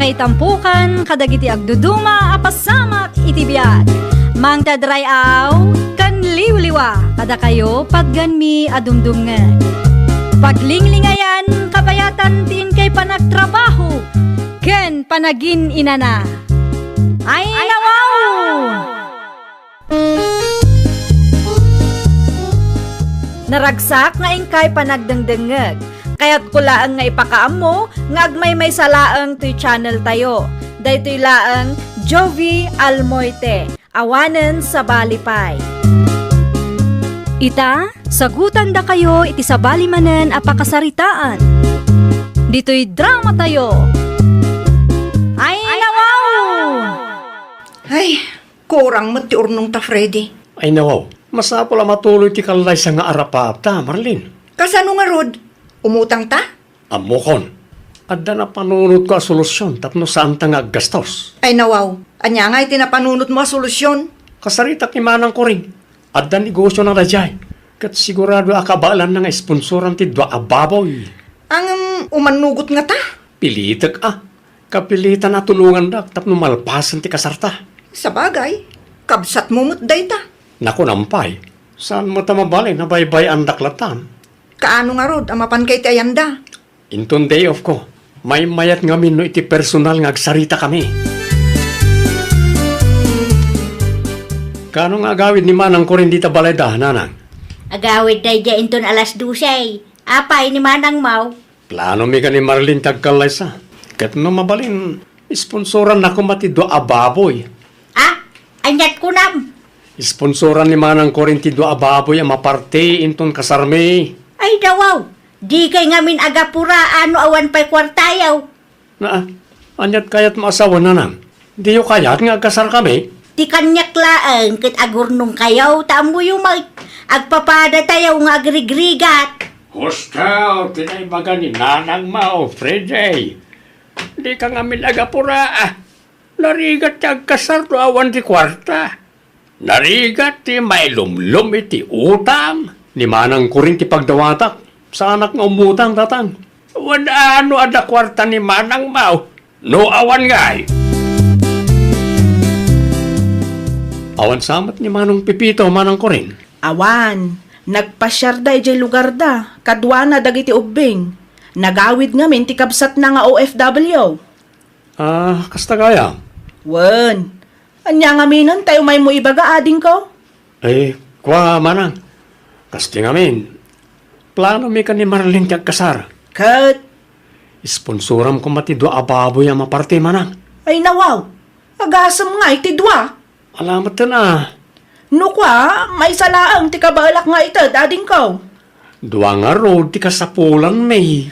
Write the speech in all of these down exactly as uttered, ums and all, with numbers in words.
Itampukan kadagiti agduduma a pasamak iti biag. Mangted ray-aw ken liwliwa kadakayo patganmi a dumdumngeg. Paglinglingayan, kabayatan ti inkay panagtrabaho ken panagin-inana. Ay, nawaw! Naragsak nga inkay panagdengdengngeg. Kayatko laeng nga ipakaammo nga agmaymaysa laeng toy channel tayo. Daytoy laeng Jovi Almoite, awanen sabali pay. Ita, sagutandakayo iti sabali manen a pakasaritaan. Ditoy drama tayo. Ay, nawaw! Ay, kurang met ti urnongta, Freddy. Ay, nawaw. Masapul a matuloy ti kallaysa nga arapata, Marlene. Kasano ngarud? Umutangta? Ammokon. Adda napanunotko a solusyon tapno saanta nga aggastos. Ay, nawaw. Ania ngay ti napanunotmo a solusyon? Kasaritak ni Manang Corin. Adda negosiona daydiay. Ket sigurado a kabaelanna nga isponsoran ti dua a baboy. Ngem umannugot ngata? Pilitek a. Kapilitan a tulongandak tapno malpasen ti kasarta. Sabagay, kabsatmo met dayta. Naku, nampay. Saan met a mabalin a baybay-andak latan? Kaano ngarud a mapanka iti ayanda? Inton day off ko, maymayat ngamin no iti personal nga agsarita kami. Kaano nga agawid ni Manang Corin dita balayda, Nanang? Agawid daydiay inton alas dose. Apay ni Manang Mau? Plano mi ken ni Marlene ti agkallaysa. Ket no mabalin, isponsoranna koma ti dua a baboy. Ah, aniat kunam? Isponsoran ni Manang Corin ti dua a baboy a maparti inton kasarmi. Ay, dawaw! Dikay ngamin agapura no awan pay kuartayo. Naa, aniat kayatmo a sawen, Nanang? Diyo kayat nga agkasarkami? Ti kaniak laeng ket agurnongkayo ta ammoyo met, agpapadatayo nga agrigrigat. Husto ti naibaga ni Nanang Mau, Freddy. Dika ngamin agapura, ah. Narigat ti agkasar no awan ti kuarta. Narigat ti mailumlom iti utang. Ni Manang Corin ti pagdawatak. Saanak nga umutang, Tatang. Wen, ano adda kuarta ni Manang Mau no awan ngay? Awan sa met ni Manong Pepito, Manang Corin? Awan. Nagpasiarda idiay lugarda, kaduana dagiti ubbing. Nagawid ngamin ti kabsatna nga O F W. Ah, kasta gayam? Wen. Ania ngamin ti umaymo ibaga, adingko? Eh, kua, Manang. Kasta ngamin, planomi ken ni Marlene ti agkasar. Ket? Isponsoram koma ti dua a baboy a maparti, Manang. Ay, nawaw. Agasem ngay ti dua. Ala metten a. No kua, maysa laeng ti kabaelak nga ited, adingko. Dua ngarud ti kasapulanmi.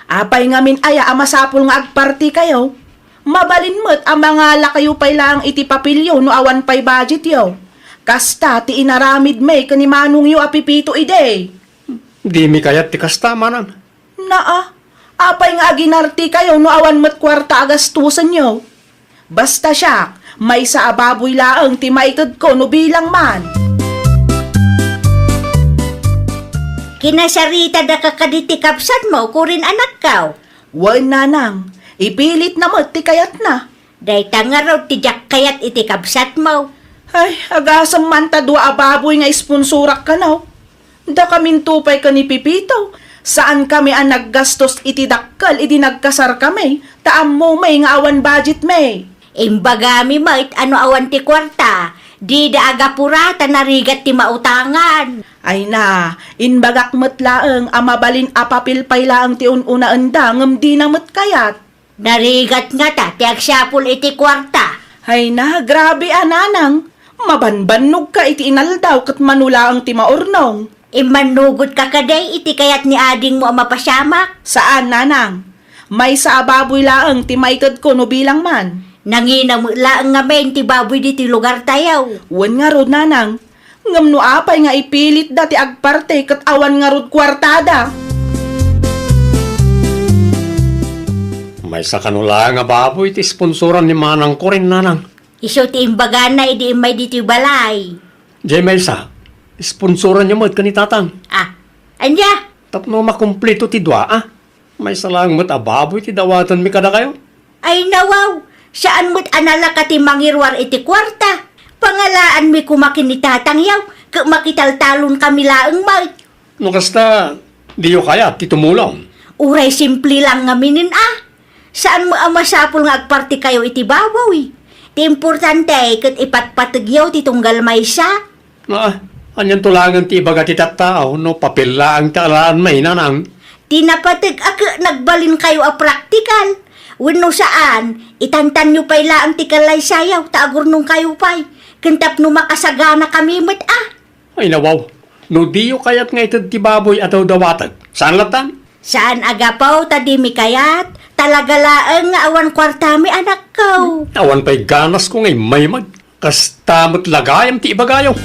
Apay ngamin aya a masapul nga agpartikayo? Mabalin met a mangalakayo pay laeng iti papelyo no awan pay budgetyo. Kasta ti inaramidmi ken ni manongyo a Pepito idi. Dimi kayat ti kasta, Manang. Naa, apay nga aginartikayo no awan met kuarta a gastosenyo? Basta siak, maysa a baboy laeng ti maitedko no bilang man. Kinasaritadaka kadi ti kabsatmo, Corin, anakko? Wen, Nanang, ipilitna met ti kayatna. Dayta ngarud ti diak kayat iti kabsatmo. Ay, agasem man ta dua a baboy nga isponsorak kano. Dakaminto pay ken ni Pepito, saankami a naggastos iti dakkel idi nagkasarkami, ta ammomi nga awan budgetmi. Imbagami met a no awan ti kuarta, dida agapura ta narigat ti mautangan. Ay na, imbagak met laeng a mabalin a papel pay laeng ti un-unaenda ngem dina met kayat. Narigat ngata ti agsapul iti kuarta. Ay na, grabe a, Nanang. Mabanbannogka iti inaldaw ket mano laeng ti maurnong. Immannugotka kadi iti kayat ni adingmo a mapasamak? Saan, Nanang. Maysa a baboy laeng ti maitedko no bilang man. Nangina met laeng ngamin ti baboy ditoy lugartayo. Wen ngarud, Nanang. Ngem no apay nga ipilitda ti agparti ket awan ngarud kuartada? Maysa kano laeng a baboy ti isponsoran ni Manang Corin, Nanang. Isu ti imbagana idi immay ditoy balay. Diay maysa, isponsoranyo met ken ni Tatang. Ah, ania? Tapno makumpleto ti dua, a. Maysa laeng met a baboy ti dawatenmi kadakayo. Ay nawaw, saan met a nalaka ti mangiruar iti kuarta. Pangalaanmi koma ken ni tatangyaw, ket makitaltalon kami laeng met. No kasta, diyo kayat ti tumulong? Uray simple lang ngamin a. Saan met a masapul nga agpartikayo iti baboy. Ti importante ket ipatpategyo ti tunggal maysa. Ah, anian to laengen ti ibaga ti tattao no papel laeng ti alaanmi, nanang? Ti napateg a ket nagbalinkayo a praktikal. Wenno saan, itantanyo pay laeng ti kalaysayaw ta agurnongkayo pay. Ken tapno makasagana kami met a. Ay nawaw, no diyo kayat nga ited ti baboy a dawdawateg, saan lattan? Saan a gapu ta dimi kayat, talaga laeng nga awan kuartami, anakko. Awan pay ganasko nga immaymayat. Kasta met la gayam ti ibagayo.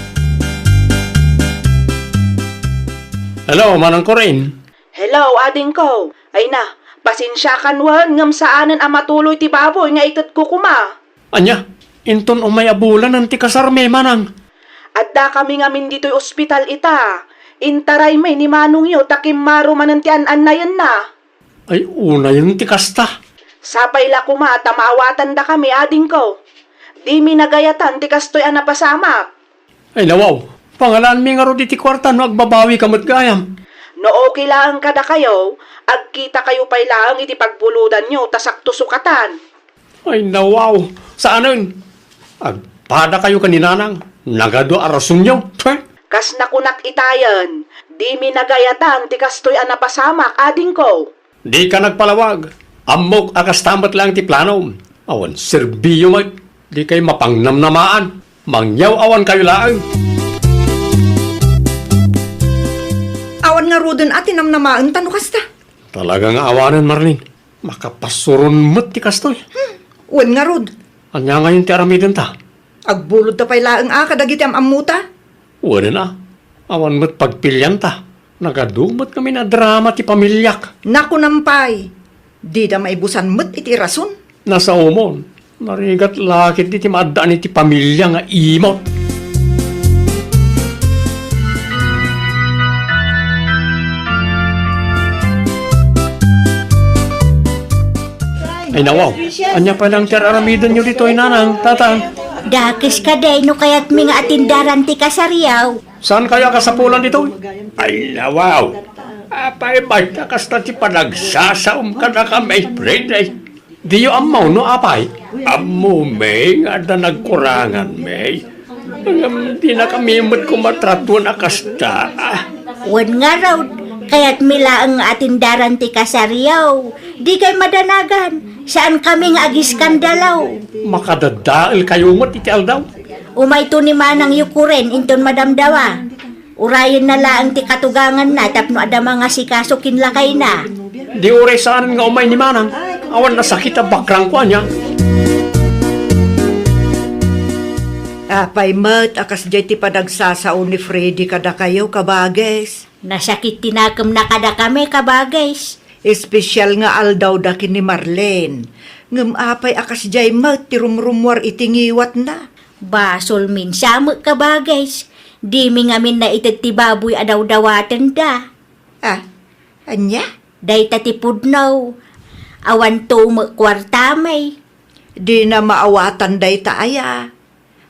Hello, Manang Corinne. Hello, adingko. Ay na, pasensiakan wen ngem saanen a matuloy ti baboy nga itedko koma. Ania, inton umay a bulanen ti kasarmi, manang? Addakami ngamin ditoy ospital ita. Intaraymi ni manongyo ta kimmaro manen ti an-annayenna. Ay, unayen ti kasta. Sapay la koma ta maawatandakami, adingko. Dimi nagayatan ti kastoy a napasamak. Ay, nawaw, pangalaanmi ngarud iti kuarta no agbabawika met gayam. No okay laeng kadakayo, agkitakayo pay laeng iti pagbulodanyo ta sakto sukatan. Ay, nawaw, saanen. Agpadakayo ken ni nanang, nagadu a rasonyo. Pwe. Kas nakunak itayen, dimi nagayatan ti kastoy a napasamak, adingko. Dika nagpalawag. Ammok a kasta met laeng ti planom. Awan serbiyo met. Dikay mapangnamnamaan. Mangyaw-awankayo laeng. Awan ngaruden a ti namnamaenta no kasta. Talaga nga awanen, Marlene. Makapasuron met ti kastoy. Hmm. Wen ngarud. Ania ngayon ti aramidenta? Agbulodta pay laeng a kadagiti am-ammota. Wen a. Awan met pagpilianta. Nagadu met ngamin a drama ti pamiliak. Nakunam pay, dida maibusan met iti rason. Nasaomon, narigat la ketdi ti maaddaan iti pamilia nga imot. Ay, nawaw. Ania pay lang ti ar-aramidenyo ditoy, nanang, tatang? Dakes kadi no kayatmi nga atindaran ti kasariaw. Saan kayo a kasapulan ditoy? Ay, nawaw. Apay, basta kasta ti panagsasaom kadakami, Freddy. Diyo ammo no apay? Ammomi nga adda nagkuranganmi. Ngem dinakami met koma tratuan a kasta. Wen ngarud, kayatmi laeng nga atindaran ti kasariaw. Dikay madanagan. Saankami nga agiskandalo. Makadadaelkayo met iti aldaw. Umayto ni manangyo Corinne inton madamdawa. Urayenna laeng ti katuganganna tapno adda mangasikaso ken lakayna. Di uray saan nga umay ni manang, awan nasakit a bakrangko ania. Apay met a kasdiay ti panagsasao ni Freddy kadakayo, kabagis? Nasakit ti nakemna kadakami, kabagis. Espesyal nga aldawda ken ni Marlene. Ngem apay a kasdiay met ti rumrummuar iti ngiwatna? Basolmin sa met, kabagis. Dimi ngamin naited ti baboy a dawdawatenda. Ah, ania? Dayta ti pudno. Awanto met kuartami. Dina maawatan dayta aya.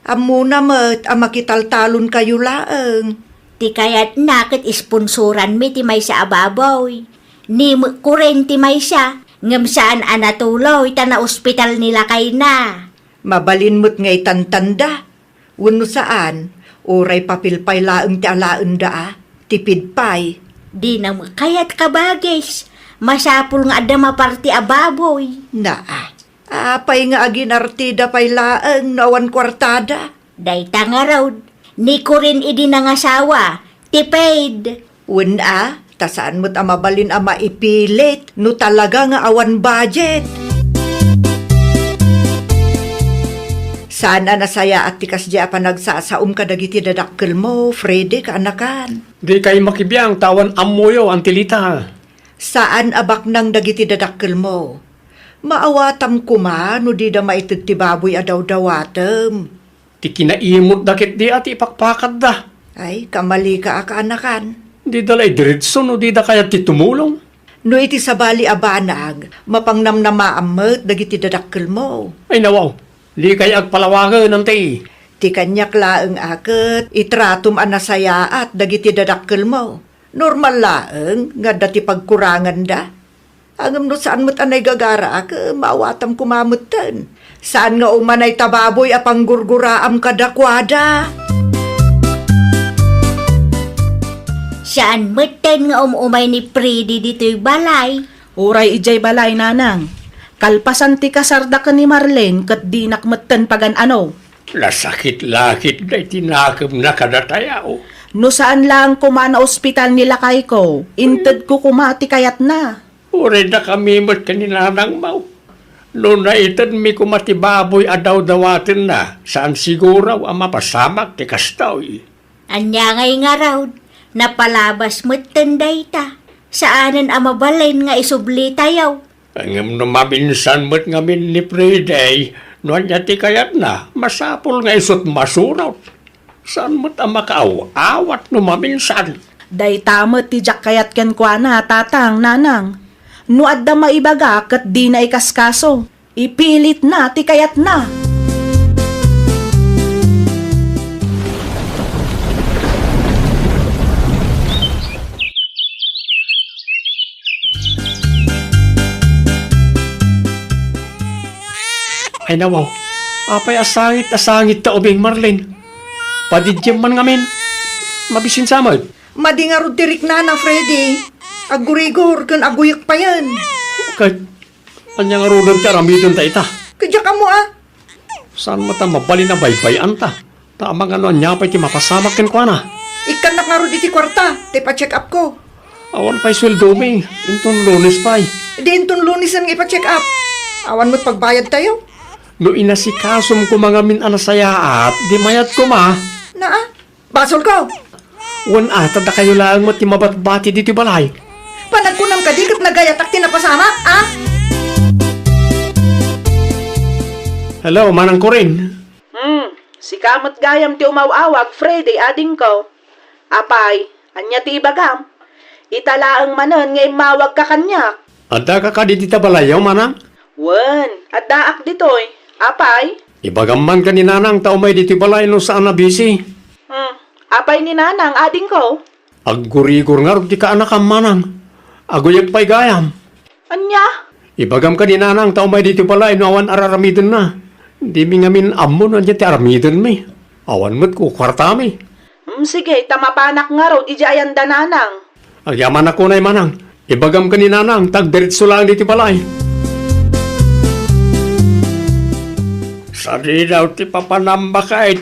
Ammona met a makitaltalonkayo laeng. Ti kayatna ket isponsoranmi ti maysa a baboy. Ni met Corinne ti maysa, ngem saan a natuloy ta naospital ni lakayna. Mabalin met nga itantanda. Wenno saan, uray papel pay laeng ti alaenda a, tipid pay. Dina met kayat, kabagis. Masapul nga adda maparti a baboy. Naa, apay nga aginartida pay laeng no awan kuartada? Dayta ngarud, ni Corinne idi nangasawa, tipid. Wen a, ta saan met a mabalin a maipilit no talaga nga awan budget. Saan a nasayaat ti kasdiay a panagsasaom kadagiti dadakkelmo, Freddy, kaanakan? Dikay makibiang ta awan ammoyo, Antilita. Saan a baknang dagiti dadakkelmo. Maawatam koma no dida maited ti baboy a dawdawatem. Ti kinaimotda ketdi a ti ipakpakatda. Ay, kamalika a kaanakan. Dida la idiretso no dida kayat ti tumulong. No iti sabali a banag, mapangnamnamaam met dagiti dadakkelmo. Ay, nawaw, dikay agpalawagen, anti. Ti kaniak laeng a ket itratom a nasayaat dagiti dadakkelmo. Normal laeng nga adda ti pagkuranganda. Ngem no saan met a naigagaraak, maawatam koma metten. Saan nga umanay ta baboy a panggurguraam kadakuada. Saan metten nga um-umay ni Freddy ditoy balay. Uray idiay balay, nanang. Kalpasan ti kasarda ken ni Marlene ket dinak metten pagan-ano. Nasakit la ketdi ti nakemna kadatayo. No saan laeng koma a naospital ni lakayko, intedko koma ti kayatna. Uray dakami met ken ni nanangmo. No naitedmi koma ti baboy a dawdawatenna, saan siguro a mapasamak ti kastoy. Ania ngay ngarud? Napalabas metten dayta. Saanen a mabalin nga isublitayo. Ngem no maminsan met ngamin ni Freddy, no ania ti kayatna, masapul nga isut' masurot. Saan met a makaaw-awat no maminsan? Dayta met ti diak kayat kenkuana, tatang, nanang. No adda maibaga ket dina ikaskaso. Ipilitna ti kayatna. Ay, nawaw. Apay a sangit a sangit ta ubing, Marlene? Padiddiem man ngamin. Mabisinsa met. Madi ngarud ti riknana, Freddy. Aggurigor ken aguyek payen. Ket ania ngaruden ti aramidenta ita? Ket diak ammo a. Saan met a mabalin a baybay-anta? Ta amangan no ania pay ti mapasamak kenkuana. Ikkannak ngarud iti kuarta, ta ipa-check up ko. Awan pay sueldomi, inton Lunes pay. Di inton Lunesen nga ipa-check up. Awan met pagbayadtayo. No inasikasom koma ngamin a nasayaat, di mayat koma. Naa, basolko. Wen a, ta dakayo laeng met ti mabatbati ditoy balay. Panagkunam kadi ket nagayatak ti napasamak, a? Hello, Manang Corin. Hmm, sika met gayam ti umaw-awag, Freddy, adingko. Apay, ania ti ibagam? Ita laeng manen nga immawagka kaniak. Addaka kadi dita balayyo, Manang? Wen, addaak ditoy. Apay? Ibagam man ken ni Nanang ta umay ditoy balay no saan a busy. Hmm, apay ni Nanang, adingko? Aggurigor ngarud ti kaanakam, Manang. Aguyek pay gayam. Ania? Ibagam ken ni Nanang ta umay ditoy balay no awan ar-aramidenna. Dimi ngamin ammo no ania ti aramidenmi. Awan met kukuartami. Hmm, sige, ta mapanak ngarud idiay ayan da Nanang. Agyamanak unay, Manang. Ibagam ken ni Nanang ta agdiretso laeng ditoy balay. Sadi daw ti papanam, baket.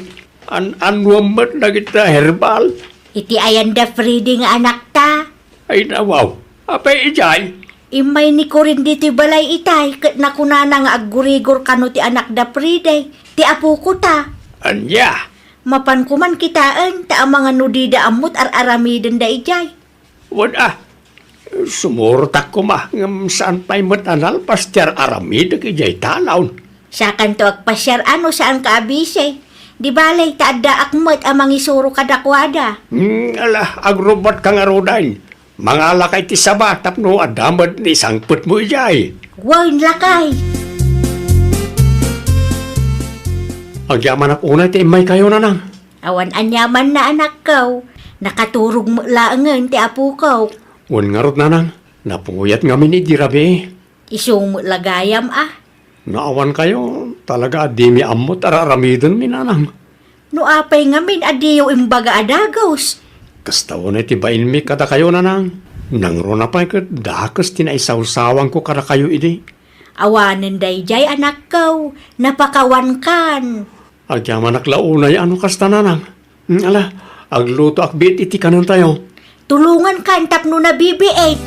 An-anuem met dagiti herbal. Iti ayan da Freddy nga anakta. Ay, nawaw. Apay idiay? Immay ni Corin ditoy balay itay, ket nakunana nga aggurigor kano ti anak da Freddy, ti apoko ta. Ania? Mapan koman kitaen, ta amangan no dida ammot ar-aramiden da idiay. Wen a, sumurotak koma, ngem saan pay met a nalpas ti ar-aramidek idiay talon. Sakanto agpasiar a no saanka a busy. Di bale, ta addaak met a mangisuro kadakuada. Hmm, ala, agrubbotka ngaruden. Mangalaka iti saba tapno adda met ni sangpetmo idiay. Wen, lakay. Agyamanak unay ti immaykayo, Nanang. Awan aniamanna, anakko. Nakaturog met laengen ti apoko. Wen ngarud, Nanang, napuyat ngamin idi rabii. Isu met la gayam a. No awankayo, talaga a dimi ammo ti ar-aramidenmi, Nanang. No apay ngamin a diyo imbaga a dagus? Kasta unay ti bainmi kadakayo, Nanang. Nangruna pay ket dakes ti naisawsawanko kadakayo idi. Awanen daydiay, anakko, napakawankan. Agyamanak la unay a no kasta, Nanang. Hmm, ala, aglutoak biit iti kanentayo. Tulongankan tapno nabibiit.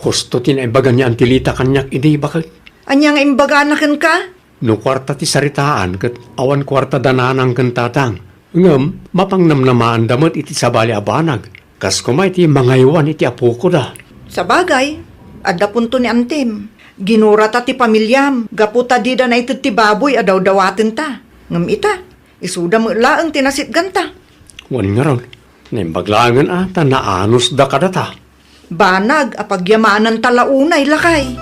Husto ti naibaga ni Antilita kaniak idi, baket. Ania nga imbagana kenka? No kuarta ti saritaan, ket awan kuarta da Nanang ken Tatang. Ngem, mapangnamnamaanda met iti sabali a banag. Kas koma iti mangaywan iti apokoda. Sabagay, adda punto ni Antim. Ginurata ti pamiliam, gapu ta dida naited ti baboy a dawdawatenta. Ngem ita, isuda met laeng ti nasitganta. Wen ngarud, Naimbag laengen a ta naanusda kadata. Banag a pagyamananta la unay, lakay.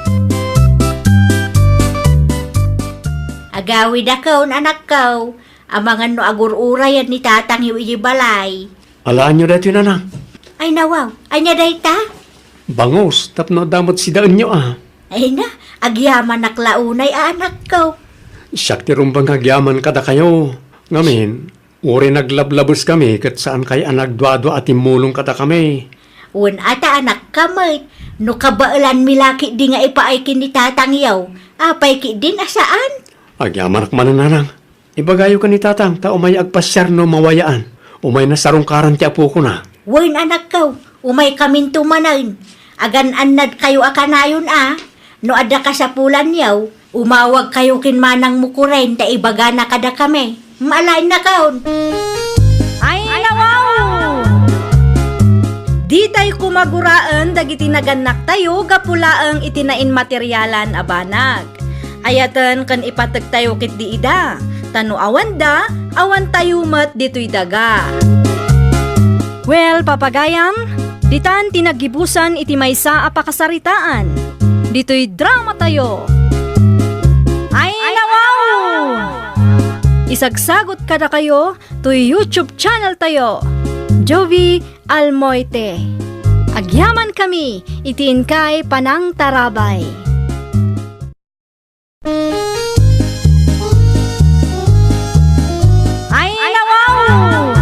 Agawidakon, anakko, amangan no agur-urayen ni tatangyo idiay balay. Alaenyo daytoy, nanang? Ay, nawaw, ania dayta? Bangus, tapno adda met sidaenyo a. Ay na, agyamanak la unay a, anakko. Siak ti rumbeng nga agyaman kadakayo. Ngamin, uray naglablabeskami ket saankay a nagduadua a timmulong kadakami. Wen ata, anakko met, no kabaelanmi la ketdi nga ipaay ken ni tatangyo, apay ketdin a saan? Agyamanak manen, nanang. Ibagayo ken ni tatang ta umay agpasiar no mawayaan. Umay nasarungkaran ti apokona. Wen, anakko, umaykaminto manen. Agan-annadkayo a kanayon a. No adda kasapulanyo, umawagkayo ken manangmo Kuren ta ibagana kadakami. Maalaennakon. Ay, nawaw! Ditay koma guraen dagiti nagannaktayo gapu laeng iti nainmaterialan a banag. Ayaten ken ipategtayo ketdi ida, ta no awanda, awantayo met ditoy daga. Well, papagayam, ditan ti naggibusan iti maysa a pakasaritaan. Ditoy dramatayo. Ay, nawaw! Isagsagot kadakayo toy YouTube channeltayo, Jovi Almoite. Agyamankami iti inkay panangtarabay. Ay, nawaw!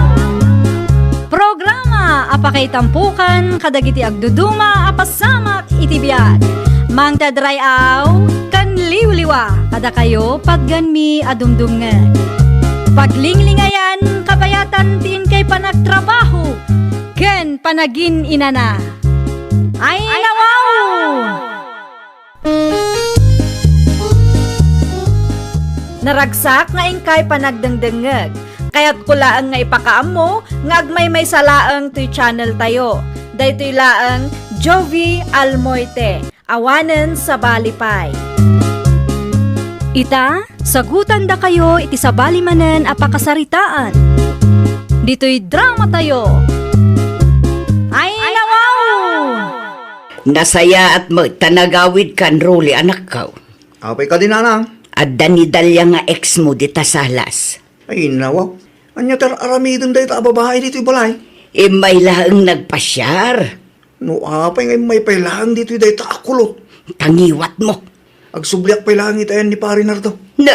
Programa a pakaitampokan kadagiti agduduma a pasamak iti biag. Mangted ray-aw ken liwliwa kadakayo patgenmi a dumdumngeg. Paglinglingayan, kabayatan ti inkay panagtrabaho ken panagin-inana. Ay, nawaw! Naragsak nga inkay panagdengdengngeg. Kayatko laeng nga ipakaammo nga agmaymaysa laeng toy channeltayo. Daytoy laeng Jovi Almoite, awanen sabali pay. Ita, sagutandakayo iti sabali manen a pakasaritaan. Ditoy dramatayo. Ay, nawaw! Nasayaat met ta nagawidkan, Rolly, anakko. Apay kadi, nanang? Adda ni Dalia nga ex mo dita salas. Ay, nawaw. Ania ti ar-aramiden dayta a babai ditoy balay? Immay laeng nagpasiar. No apay nga immay pay laeng ditoy dayta a kulot? Tangiwat mo. Agsubliak pay laeng iti ayan ni Pari Nardo. Na,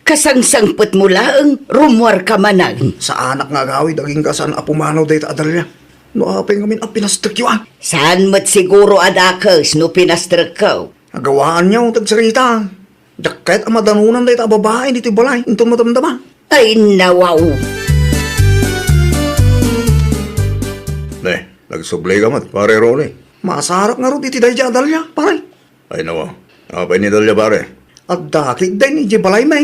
kasangsangpet mo laeng, rummuarka manen. Saanak nga agawid, agingga saan a pumanaw dayta a Dalia. No apay ngamin a pinastrekyo, a? Saan met siguro a dakes no pinastrekko? Agawaanyo ti agsarita. Diak kayat a madanonan dayta a babai ditoy balay inton madamdama. Ay, nawaw! Ne, nagsublika met, Pare Rolly. Masarak ngarud iti daydiay a Dalia, pare. Ay, nawaw. Apay ni Dalia, pare? Adda ketdi idiay balaymi.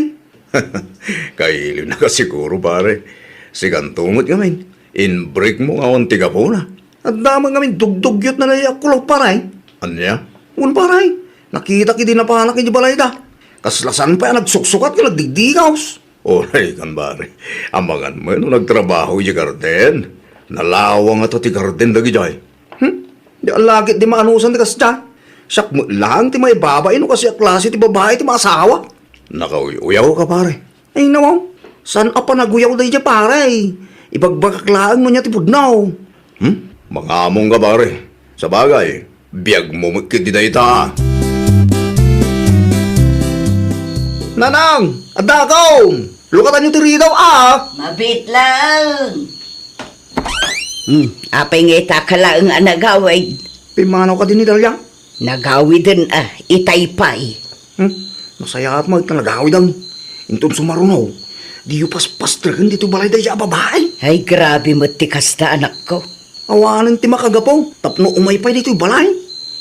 Kailiwnaka siguro, pare. Sikanto met ngamin. Inbreak mo nga awan ti gapuna. Adda met ngamin dugdugyot na daydiay a kulot, pare. Ania? Wen, pare. Nakitak idi napanak idiay balayda. Kasla saan pay a nagsuksukat ken nagdigdigaws. Uray kan, pare. Amangan met no nagtrabaho idiay garden. Nalawang ngata ti garden dagidiay. Hmm? Di alagit di maanusan ti kasdiay. Siak met laeng ti maibabain no kasdiay a klase ti babai ti maasawa. Nakauy-uyawka, pare. Ay, nawaw. Saan a panaguyaw daydiay, pare? Ibagbagak laeng no ania ti pudno. Hmm? Mangamongka, pare. Sabagay, biag mo met ketdi dayta. Nanang, addakon! Lukatanyo ti ridaw, a! Mabiit laeng. Hmm, apay nga ita ka laeng a nagawid? Pimmanaw kadi ni Dalia? Nagawiden a, itay pay. Hmm? Nasayaat met nga nagawiden. Inton sumaruno, diyo paspastreken ditoy balay daydiay a babai. Ay, grabe met ti kasta, anakko. Awanen ti makagapu tapno umay pay ditoy balay.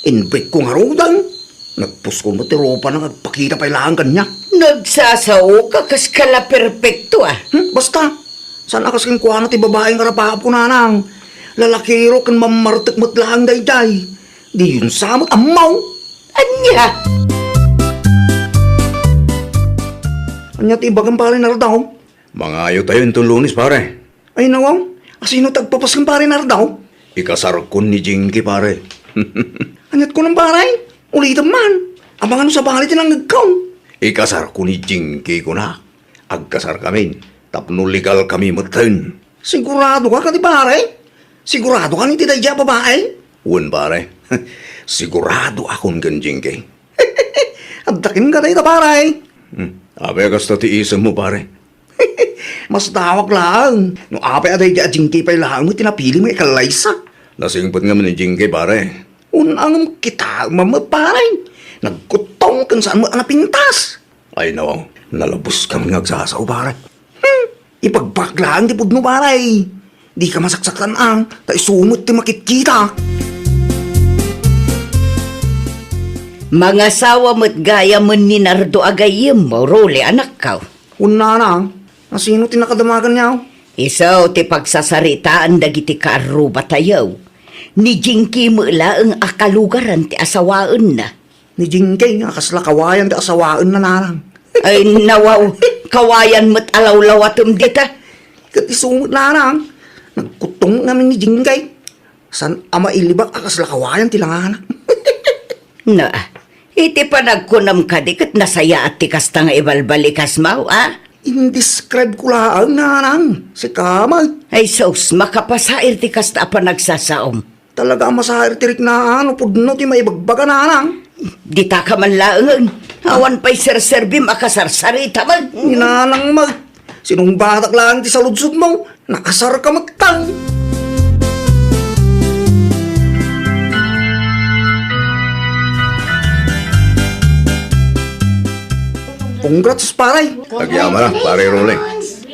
Inbreak ko ngaruden. Nagpuskol met ti rupana nga agpakita pay laeng kaniak. Nagsasaoka, kas ka la perpekto, a. Hmm, basta. Saan a kas kenkuana ti babai nga rapaap ko, nanang. Lalakiro ken mammartek met laeng daydiay. Diyon sa met ammo. Ania? Ania ti ibagam, pare Nardo? Mangayotayo inton Lunes, pare. Ay, nawaw. Asino ti agpapas ken Pare Nardo? Ikasarkon ni Jinky, pare. Aniat kunam, pare? Ulitem man. Amangan no sabali ti nangngegko. Ikasarko ni Jinky, kuna. Agkasarkamin tapno legalkami metten. Siguradoka kadi, pare? Siguradoka iti daydiay a babai? Wen, pare. Siguradoakon ken Jinky. Adda kenka dayta, pare. Hmm. Apay a kasta ti isemmo, pare? Masdawak laeng. No apay a daydiay a Jinky pay laeng ti napilimo nga ikallaysa. Nasingpet ngamin ni Jinky, pare. Wen, ngem kitaem met, pare. Nagkuttong ken saan met a napintas. Ay, no. Nalabeskami nga agsasao, pare. Hmm. Ipagbagak laeng ti pudno, pare. Dika masaksaktan, a, ta isu met ti makitkita. Mangasawa met gayamen ni Nardo a gayyemmo, Rolly, anakko. Wen, nanang, asino ti nakadamagan niya? Isu ti pagsasaritaan dagiti kaarrubatayo. Ni Jinky met laeng a kalugaran ti asawaenna. Ni Jinky nga kasla kawayan ti asawaenna, nanang. Ay, nawaw, kawayan met a lawlawatem dita. Ket isu met, nanang, nagkuttong ngamin ni Jinky. Saan a mailibak a kasla kawayan ti langana. Na, iti panagkunam kadi ket nasayaat ti kasta nga ibalbalikasmo, a? Indescribe ko laeng, nanang. Sika met. Ay sus, makapasair ti kasta a panagsasaom. Talaga a masair ti riknaan no pudno ti maibagbaga, nanang. Dita ka man laengen. Awan pay serserbim a kasarsarita met. Ni nanang met. Sinungbatak laeng ti saludsodmo. Nakasarka metten. Congrats, pare. Agyamanak, pare Rolly.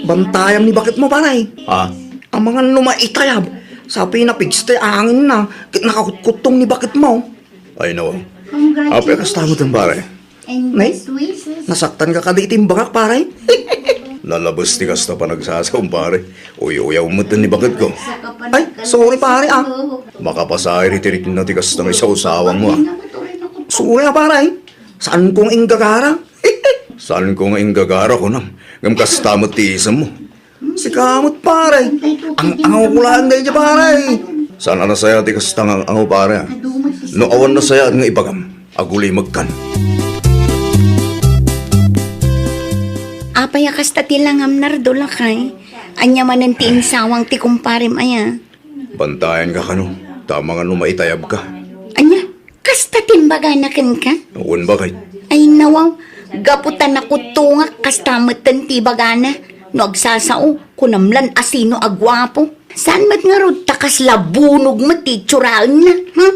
Bantayam ni baketmo, pare. Ah? Amangan no maitayab. Sa pinapigste angenna, ket nakakutkuttong ni baketmo. Ay, no. Apay a kasta metten, pare? Nay, nasaktanka kadi iti imbagak, pare? Nalabes ti kasta panagsasaom, pare. Uy-uyaw metten ni baketko. Ay, sorry, pare, a. Makapasair iti rikna ti kasta nga isausawangmo, a. Sorry, a, pare. Saanko nga inggagara. Saanko nga inggagara, kunam. Ngem kasta met ti isemmo. Sika met, pare. Ang-angawko laeng daydiay, pare. Saan a nasayaat ti kasta nga ang-angaw, pare, a? No awan nasayaat nga ibagam, agulimegkan. Apay a kasta ti langam, Nardo, lakay? Ania manen ti insawang ti kumparem aya? Bantayanka kano, ta amangan no maitayabka. Ania? Kasta ti imbagana kenka? Wen, bakit? Ay, nawaw. Gapu ta nakuttongak, kasta metten ti ibagana. No agsasao, kunam lan a sino a guapo. Saan met ngarud ta kasla bunog met ti itsuraenna, ha?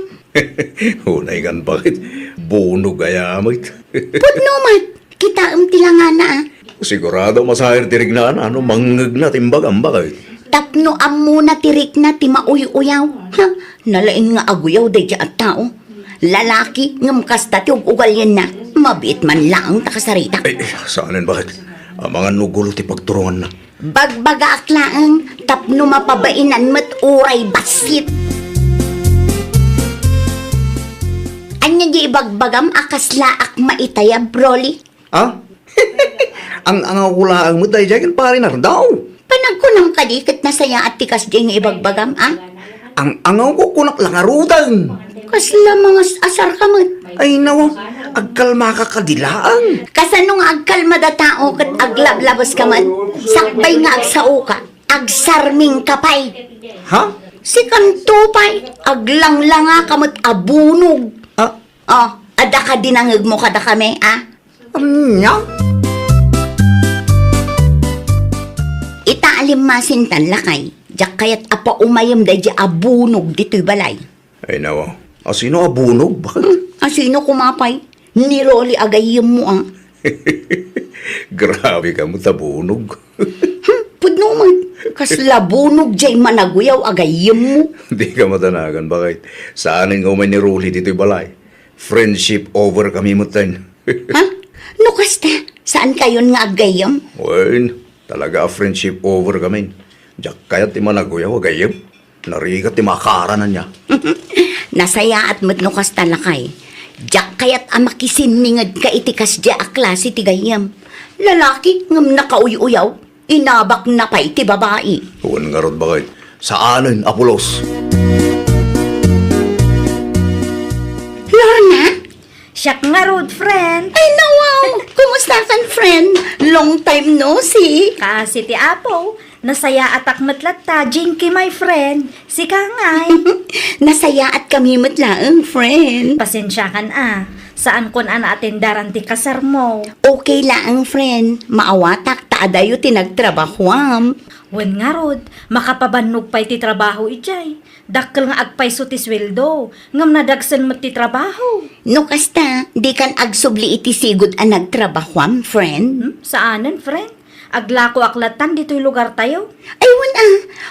Unay kan, bakit? Bunog aya met. Pudno met. Kitaem ti langana, a. Sigurado a masair ti riknana no mangngegna ti imbagam, bakit? Tapno ammona ti rikna ti mauy-uyaw. Ha? Nalaing nga aguyaw daydiay a tao. Lalaki, ngem kasta ti ug-ugalianna. Mabiit man laeng ta kasarita. Ay, ay, saanen, bakit? Amangan no gulo ti pagturonganna. Bagbagaak laeng tapno mapabainan met uray bassit. Ania di ibagbagam a kaslaak maitayab, Rolly? Ha? Ang-angawko laeng met daydiay ken Pare Nardo. Panagkunam kadi ket nasayaat ti kasdiay nga ibagbagam, a? Ang-angawko kunak la ngaruden. Kasla mangas-asarka met. Ay, nawa, agkalmaka kadi laeng. Kasano nga agkalmada tao ket aglablabeska met? Sakbay nga agsaoka, agsarmingka pay. Ha? Sikanto pay, aglanglangaka met a bunog. Ah? Oh, adda kadi nangngegmo kadakami, a? Ania? Ita a limmasintan, lakay, diak kayat a paumayem daydiay a bunog ditoy balay. Ay, nawa. Asino a bunog? Bakit? Hmm, asino koma pay? Ni Rolly a gayyemmo, a. Grabe ka met a bunog. Hmm, pudno met. Kasla bunog diay managuyaw a gayyemmo. Di ka madanagan, bakit? Saanen nga umay ni Rolly ditoy balay. Friendship over kami metten. Ha? No kasta, saankayon nga aggayyem? Wen, talaga a friendship over kami. Diak kayat ti managuyaw a gayyem. Narigat ti makaaranan niya. Nasayaat met no kasta, lakay. Diak kayat a makisinningedka iti kasdiay a klase ti gayyem. Lalaki ngem nakauy-uyaw. Inabakna pay ti babai. Wen ngarud, bakit? Saanen a pulos. Lorna? Siak ngarud, friend. Ay, nawaw! Kumusta kan, friend? Long time no see. Kaasi ti Apo. Nasayaatak met latta, Jinky, my friend. Sika ngay? Nasayaatkami met laeng, friend. Pasensiakan a. Saankon a naatendaran ti kasarmo. Okay laeng, friend. Maawatak ta adayo ti nagtrabahuam. Wen ngarud, makapabannog pay ti trabaho idiay. Dakkel nga agpayso ti sueldo, ngem nadagsen met ti trabaho. No kasta, dikan agsubli iti sigud a nagtrabahuam, friend? Hmm? Saanen, friend? Aglakoak lattan ditoy lugartayo. Ay, wen a,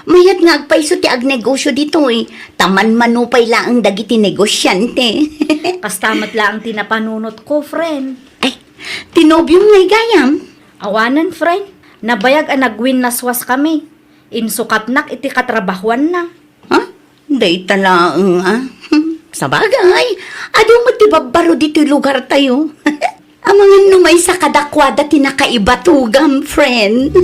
mayat nga agpayso ti agnegosyo ditoy. Ta manmano pay laeng dagiti negosyante. Kasta met laeng ti napanunotko, friend. Ay, ti nobiom ngay gayam? Awanen, friend. Nabayag a nagwinnaswaskami. Insukatnak iti katrabahuanna. Ha? Dayta laeng, a? Sabagay, adu met ti babbaro ditoy lugartayo. Amangan no maysa kadakuada ti nakaibatugam, friend.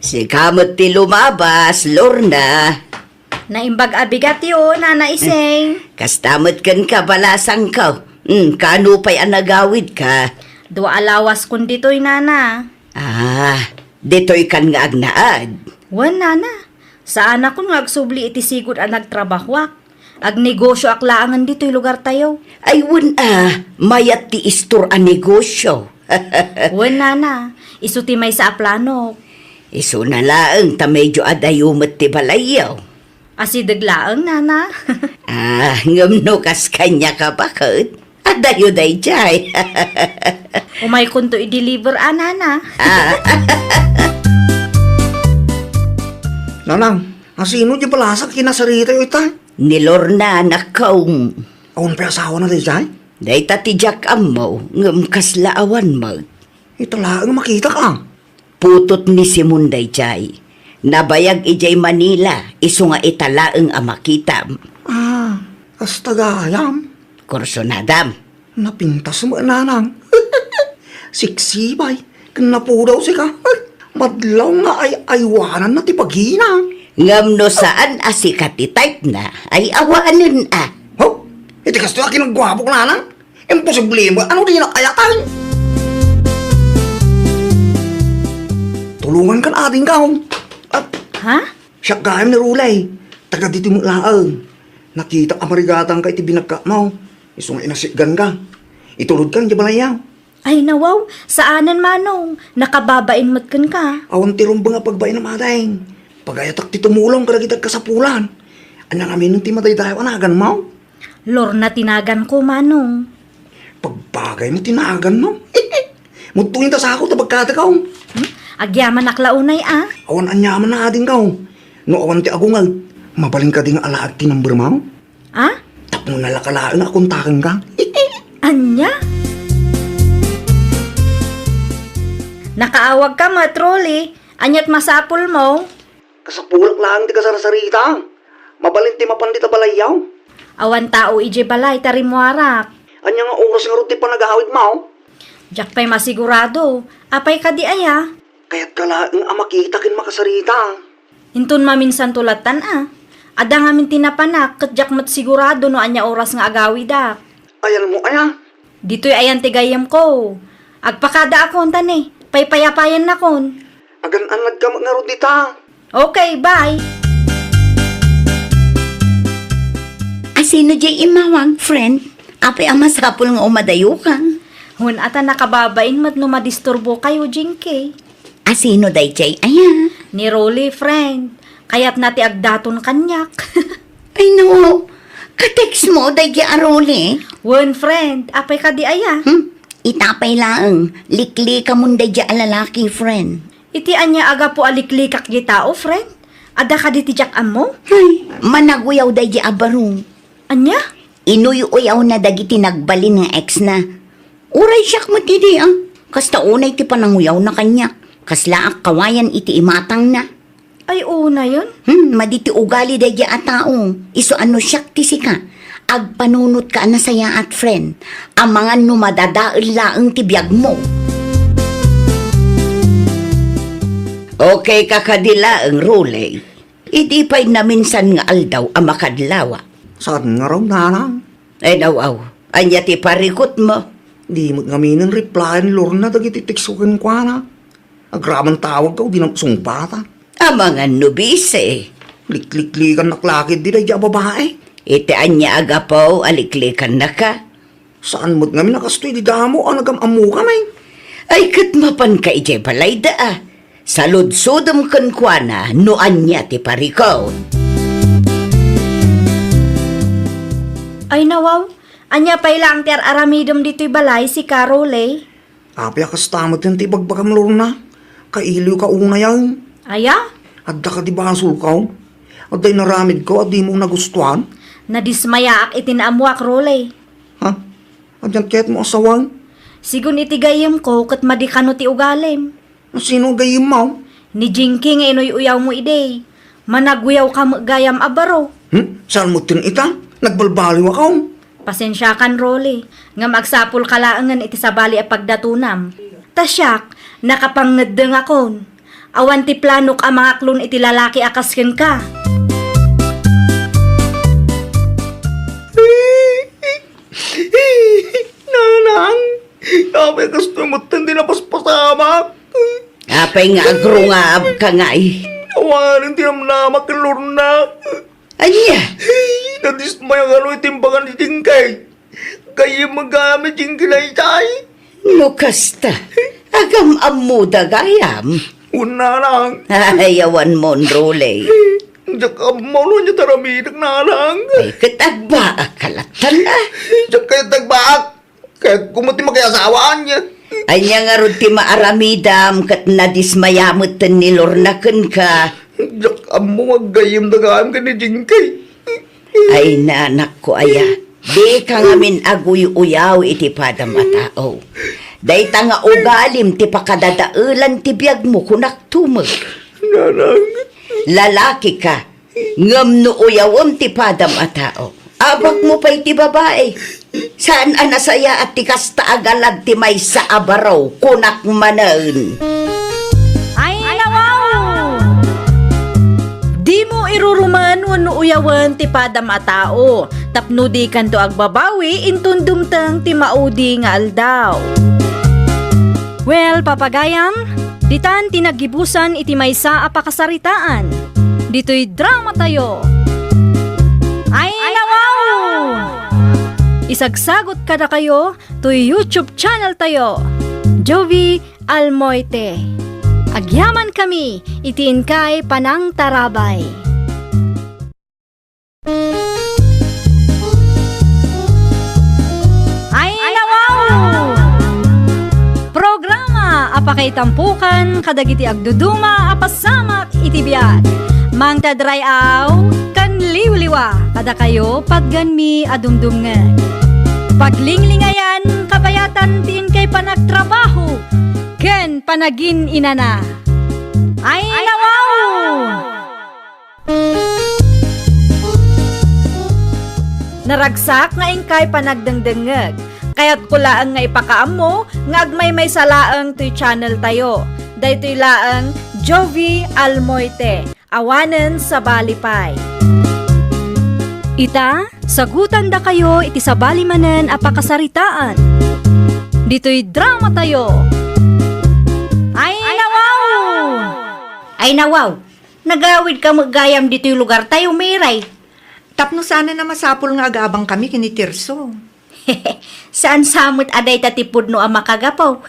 Sika met ti lumabas, Lorna. Naimbag a bigatyo, Nana Ising. Kasta met kenka, balasangko. Hmm, kano pay a nagawidka? Dua a lawaskon ditoy, Nana. Ah, ditoykan nga agnaed? Wen, Nana. Saanakon nga agsubli iti sigud a nagtrabahuak. Agnegosyoak laengen ditoy lugartayo. Ay, wen a, mayat ti istor a negosyo. Wen, Nana. Isu ti maysa a planok. Isuna laeng ta medyo adayo met ti balayyo. Asideg laeng, Nana. Ah, ngem no kas kaniak a baket, adayo daydiay. Umaykonto i-deliver a, Nana. Ah. Nanang, asino ti balasak kinasaritayo ita? Ni Lorna, nakkaw. Awan pay asawana daydiay? Dayta ti diak ammo, ngem kasla awan met. Ita laeng makitak a. Putot ni Simon daydiay. Nabayag idiay Manila, isu nga ita laeng a makitam. Ah, kasta gayam? Kursunadam. Napintas met, Nanang. Siksibay, ken napudaw sika. Madlaw nga ay-aywananna ti pagina. Ngem no saan a sika ti type na, ay awanen a. Ho? Iti kastoy a kinagguapok, Nanang? Imposible met. Ano di na kayatan? Tulongankan adingka, oh. Ah, ha? Siak gayam ni Rulay. Taga ditoy met laeng. Nakitak a marigatangka iti binagkatmo. Isu nga inasitganka. Itulodkan iti balayyo. Ay, nawaw. Saanen, Manong. Nakababain met kenka. Awan ti rumbeng a pagbainam, ading. Pagayatak ti tumulong kadagiti agkasapulan. Ania ngamin ti madaydayaw a naganmo? Lorna ti naganko, Manong. Pagbagaymo ti naganmo. Mudto inta sako ta bagkatakaw. Hmm? Agyamanak la unay a. Awan aniaman a adingkaw. No awan ti agungag, mabalin kadi nga alaek ti numbermo? A? Tapno nalaka laeng a kontakenka. Ania? Nakaawagka met, Rolly. Aniat masapulmo? Kasapulak laeng ti kasarsarita. Mabalin ti mapan dita balayyo. Awan tao idiay balay ta rimmuarak. Ania nga oras ngarud ti panagawidmo? Diak pay masigurado. Apay kadi aya? Kayatka laeng a makita ken makasarita. Inton maminsanto lattan a. Adda ngamin ti napanak ket diak met sigurado no ania oras nga agawidak. Ayanmo aya? Ditoy ayan ti gayyemko. Agpakadaakon ta ne, paypayapayannakon. Agan-annadka met ngarud dita. Okay, bye. Asino diay immawag, friend? Apay a masapul nga umadayoka? Wen a ta nakababain met no madisturbokayo, Jinky. Asino daydiay aya? Ni Rolly, friend. Kayatna ti agdaton kaniak. Ay, no. Ka-textmo daydiay a Rolly? Wen, friend. Apay kadi aya? Hmm? Ita pay laeng, liklikamon daydiay a lalaki, friend. Iti ania a gapu a liklikak dita, o, friend? Adda kadi ti diak ammo? Ay, managuyaw daydiay a baro. Ania? Inuy-uyawna dagiti nagbalin nga ex-na. Uray siak met idi, a. Kasta unay ti pananguyawna kaniak. Kaslaak kawayan iti imatangna. Ay, unayen? Hmm, madi ti ugali daydiay a tao. Isu a no siak ti sika, agpanunotka a nasayaat, friend. Amangan no madadael laeng ti biagmo. Okay ka kadi laeng, Rolly? Idi pay naminsan nga aldaw a makadlawa. Saan nga raw, nanang? Ay, nawaw. Ania ti parikutmo? Di met ngaminen replyan ni Lorna dagiti text ko kenkuana. Agraman tawag ka, di na sungpata. Amangan no bisi. Likliklikannak la ketdi daydi a babai. Iti ania a gapu a liklikannaka? Saan met ngamin a kastoy di damo a nagam-ammoka, ay? Ay, ket mapanka idiay balayda a. Saludsodem kenkuana no ania ti parikut. Ay, nawaw, ania pay laeng ti ar-aramidem ditoy balay, sika, Rolly? Apay a kasta met ti ibagbagam, Lorna? Kailiwka unay, ay? Aya? Adda kadi basolko? Adda inaramidko a dimo nagustuan? Nadismayaak iti naammoak, Rolly. Ha? Adian kayatmo a sawen? Sigun iti gayyemko ket madi kano ti ugalim. Sino a gayyemmo? Ni Jinky nga inuy-uyawmo idi. Managuyawka met gayam a baro. Hmm? Saan met ita? Nagbalbaliwak. Pasensiakan, Rolly, ngem agsapulka laengen iti sabali a pagdatonam. Ta siak, nakapangngeddengakon. Awan ti planok a mangaklon iti lalaki a kas kenka. Nanang, apay kastoy metten ti napaspasamak? Apay nga agrungaabka ngay? Awanen ti namnamak ken Lorna. Ania? Nadismaya kano iti imbaga ni Jinky. Gayyem gayam ni Jinky daydiay. No kasta, agam-ammoda gayam. Wen, nanang. Ay, awan mon, Rolly. Diak ammo no ania ti aramidek, nanang. Ay, ket agbaak ka latta a. Diak kayat agbaak. Kayatko met ti makiasawaan. Ania ngarud ti maaramidam ket nadismaya metten ni Lorna kenka? Diak ammo nga aggayyemda gayam ken ni Jinky. Ay, nanakko aya, dika ngamin aguy-uyaw iti padam a tao. Dayta nga ugalim ti pakadadaelan ti biagmo, kunakto met. Nanang. Lalaki ka, ngem no uyawem ti padam a tao, abakmo pay ti babai. Saan a nasayaat ti kasta a galad ti maysa a baro, kunak manen. Ay, nawaw! Dimo irurumen wenno uyawen ti padam a tao, tapno dikanto agbabawi inton dumteng ti maudi nga aldaw. Well, papagayam, ditan ti naggibusan iti maysa a pakasaritaan. Ditoy dramatayo. Ay, nawaw! Isagsagot kadakayo toy YouTube channel tayo, Jovie Almoite. Agyaman kami iti inkay panangtarabay. Ay, nawaw! Programa a pakaitampokan kadagiti agduduma a pasamak iti biag. Mangted ray-aw ken liwliwa kadakayo patgenmi a dumdumngeg. Paglinglingayan kabayatan ti inkay panagtrabaho ken panagin-inana. Ay, nawaw! Naragsak nga inkay panagdengdengngeg. Kayatko laeng nga ipakaammo nga agmaymaysa laeng toy channel tayo. Daytoy laeng Jovie Almoite, awanen sabali pay. Ita, sagutandakayo iti sabali manen a pakasaritaan. Ditoy dramatayo. Ay, nawaw! Ay, nawaw! Nagawidka met gayam ditoy lugartayo, Miray. Tapno saanen a masapul nga agaabangkami ken ni Tirso. Saan sa met a dayta ti pudno a makagapu.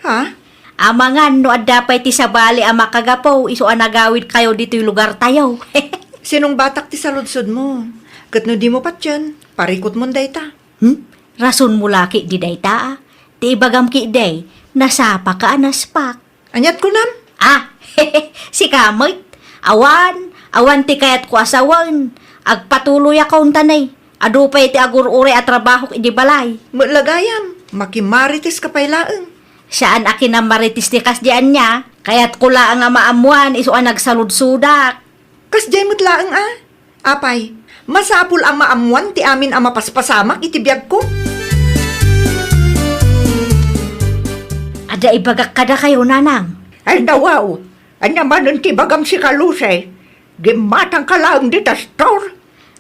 Ha? Amangan no adda pay ti sabali a makagapu isu a nagawidkayo ditoy lugartayo. Sinungbatak ti saludsodmo. Ket no dimo patien, parikutmon dayta. Hmm? Rasonmo la ketdi dayta, a. Ti ibagam ketdi, nasapaka a naspak. Aniat kunam? Ah, sika met. Awan, awan ti kayatko a sawen. Agpatuloyakon ta ne. Adu pay ti agur-uray a trabahok idi balay. Met la gayam, makimarites ka pay laeng. Saan a kinamarites ti kasdiay ania. Kayatko laeng a maammoan isu a nagsaludsodak. Kasdiay met laeng a. Apay, masapul a maammoan ti amin a mapaspasamak iti biagko? Adda ibagak kadakayo, nanang. Ay, nawaw. Ania manen ti ibagam sika, Lucy? Gimmatangka laeng dita store?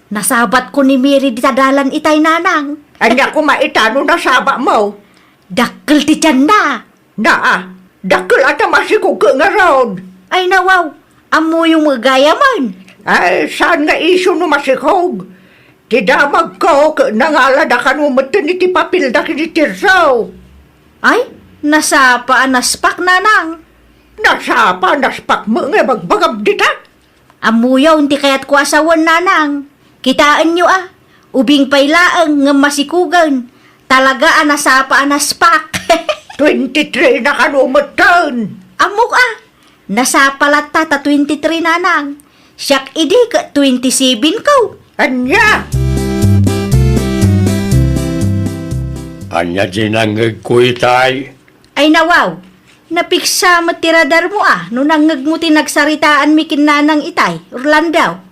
Nasabatko ni Mary dita dalan itay, nanang. Ania koma ita no nasabamo? Dakkel ti tianna. Naa, dakkel a ta masikog ngarud. Ay, nawaw, ammoyo met gayamen. Ay, saan nga isu no masikog? Ti damagko ket nangalada kano metten iti papelda ken ni Tirso. Ay, nasapa a naspak, nanang. Nasapa a naspak met nga ibagbagam dita? Ammoyon ti kayatko a sawen, nanang. Kitaenyo a, ubing pay laeng ngem masikogen. Talaga a nasapa a naspak. Twenty-three na kano metten. Ammok a, nasapa latta ta twenty-three, nanang. Siak idi ket twenty-seven ko. Ania? Ania diay nangngegko itay? Ay, nawaw, napiksa met ti radarmo a no nangngegmo ti nagsaritaanmi ken nanang itay, Orlando.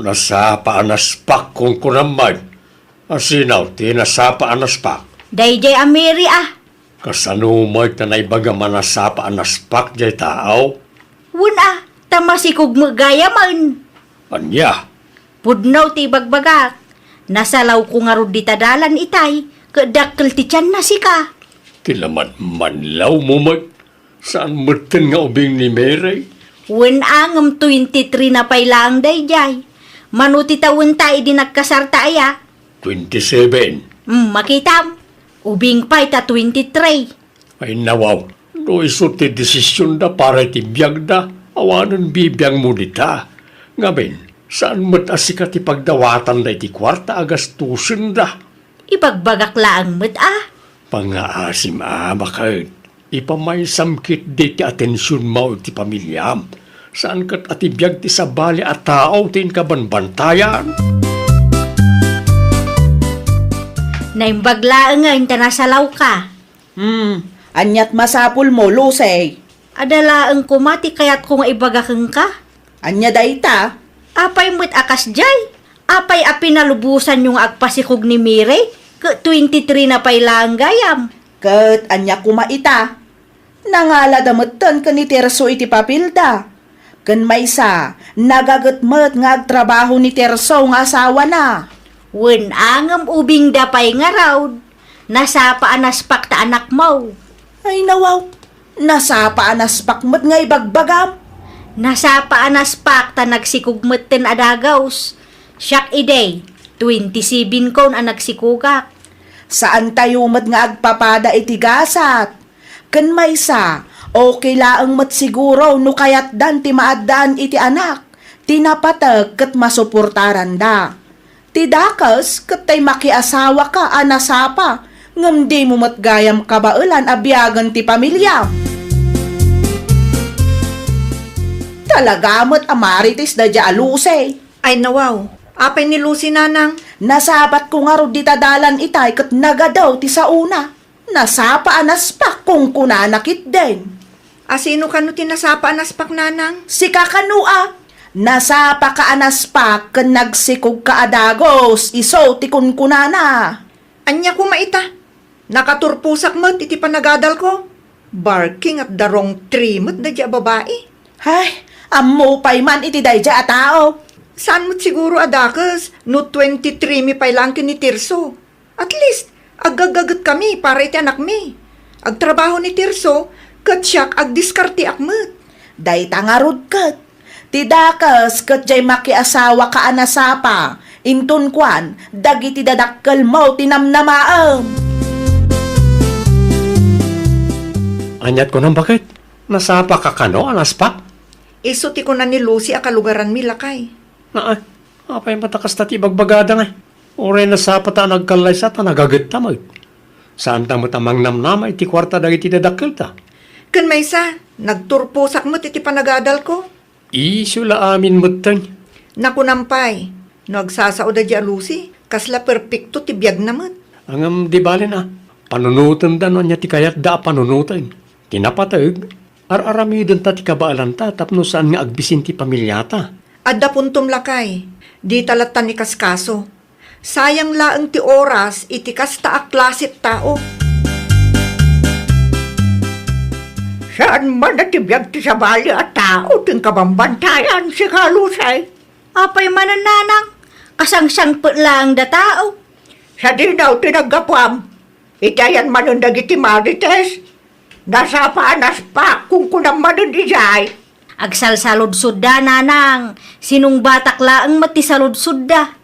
Nasapa a naspak, kunkunam met. Asino ti nasapa a naspak? Daydiay a Mary a. Kasano met ta naibagam a nasapa a naspak diay tao? Wen a, ta masikog met gayamen. Ania? Pudno ti ibagbagak. Nasalawko ngarud dita dalan itay, ket dakkel ti tianna sika. Ti laman manlawmo met, saan metten nga ubing ni Mary? Wen a, ngem twenty-three na pay laeng daydiay. Mano ti tawenta idi nagkasarta aya? Twenty-seven. Hmm, makitam. Ubing pay ta twenty-three. Ay, nawaw, no isu ti desisionda para iti biagda, awanen bibiangmo dita. Ngamin, saan met a sika ti pagdawatanda iti kuarta a gastusenda? Ibagbagak laeng met a. Pangngaasim a, baket. Ipamaysam ketdi ti atensionmo iti pamiliam. Saan ket a ti biag ti sabali a tao ti inka banbantayan. Naimbag laengen ta nasalawka. Hmm, ania't masapulmo, Lucy? Adda laeng koma ti kayatko nga ibaga kenka. Ania dayta? Apay met a kasdiay? Apay a pinalubosanyo nga agpasikog ni Mary ket twenty-three na pay laeng gayam? Ket ania koma ita? Nangalada metten ken ni Tirso iti papelda. Ken maysa, nagaget met nga agtrabaho ni Tirso nga asawana. Wen a, ngem ubingda pay ngarud. Nasapa a naspak ta anakmo. Ay, nawaw. Nasapa a naspak met nga ibagbagam. Nasapa a naspak ta nagsikog metten a dagus. Siak idi, twenty-seven kon a nagsikogak. Saantayo met nga agpapada iti gasat. Ken maysa, okay laeng met siguro no kayatdan ti maaddaan iti anak, ti napateg ket masuportaranda. Ti dakes ket tay makiasawaka a nasapa, ngem dimo met gayam kabaelan a biagen ti pamiliam. Talaga met a marites daydiay a Lucy. Ay, nawaw, apay ni Lucy, nanang? Nasabatko ngarud dita dalan itay ket nagadaw ti saona. Nasapa a naspak, kunkunana ketdin. Asino kano ti nasapa a naspak, nanang? Sika kano a. Nasapaka a naspak ken nagsikogka a dagus, isu ti kunkunana. Ania koma ita? Nakaturposak met iti panagadalko. Barking at the wrong tree met daydiay a babai. Ay, ammo pay man iti daydiay a tao. Saan met siguro a dakes no twenty-three mi pay laeng ken ni Tirso. At least, aggagagetkami para iti anakmi. Agtrabaho ni Tirso, ket siak agdiskarteak met. Dayta ngarud ket, ti dakes ket diay makiasawaka a nasapa, inton kuan, dagiti dadakkelmo ti namnamaem. Ania't kunam, baket? Nasapaka kano a naspak? Isu ti kuna ni Lucy a kalugaranmi, lakay. Naa, apay met a kasta ti ibagbagada ngay? Uray nasapata a nagkallaysa ta nagagetta met. Saanta met a mangnamnama iti kuarta dagiti dadakkelta. Ken maysa, nagturposak met iti panagadalko. Isu la amin metten. Nakunam pay, no agsasao daydiay a Lucy, kasla perpekto ti biagna met. Ngem di balen a, panunotenda no ania ti kayatda a panunoten. Ti napateg, ar-aramidenta ti kabaelanta tapno saan nga agbisin ti pamiliata. Adda puntom, lakay, dita lattan ikaskaso. Sayang laeng ti oras iti kasta a klasit tao. Saan man a ti biag ti sabali a tao ti inkabambantayan, sika, Lucy? Apay manen, nanang? Kasangsangpet laeng da tao. Sadinaw ti naggapuam. Iti ayan manen dagiti marites? Nasapa a naspak, kunkunam manen idiay. Agsalsaludsodda, nanang. Sinungbatak laeng met ti saludsodda.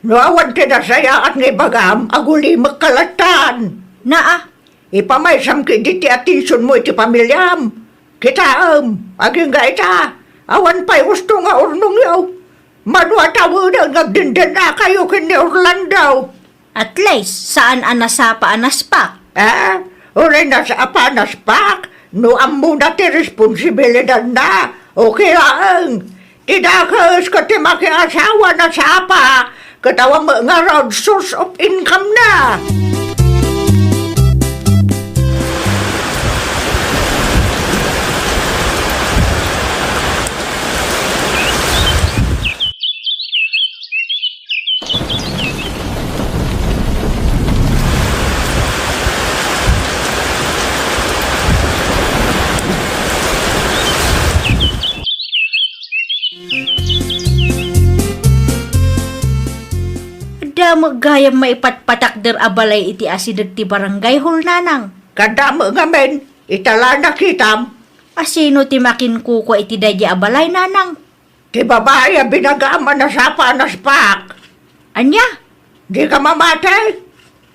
No awan ti nasayaat nga ibagam, agulimekka lattan. Naa. Ipamaysam ketdi ti atensionmo iti pamiliam. Kitaem, agingga ita, awan pay husto nga urnongyo. Mano a tawenen nga agdendennakayo ken ni Orlando? At least, saan a nasapa a naspak. Ah, uray nasapa a naspak, no ammona ti responsibilidanna, okay laeng. Ti dakes ket ti makiasawa nasapa, ket awan met ngarud source of income na. Adda met gayam maipatpatakder a balay iti asideg ti barangay hall, nanang. Kaddam ngamin, ita la nakitam. Asino ti makinkukua iti daydi a balay, nanang? Ti babai a binagam a nasapa a naspak. Ania? Dika mamati?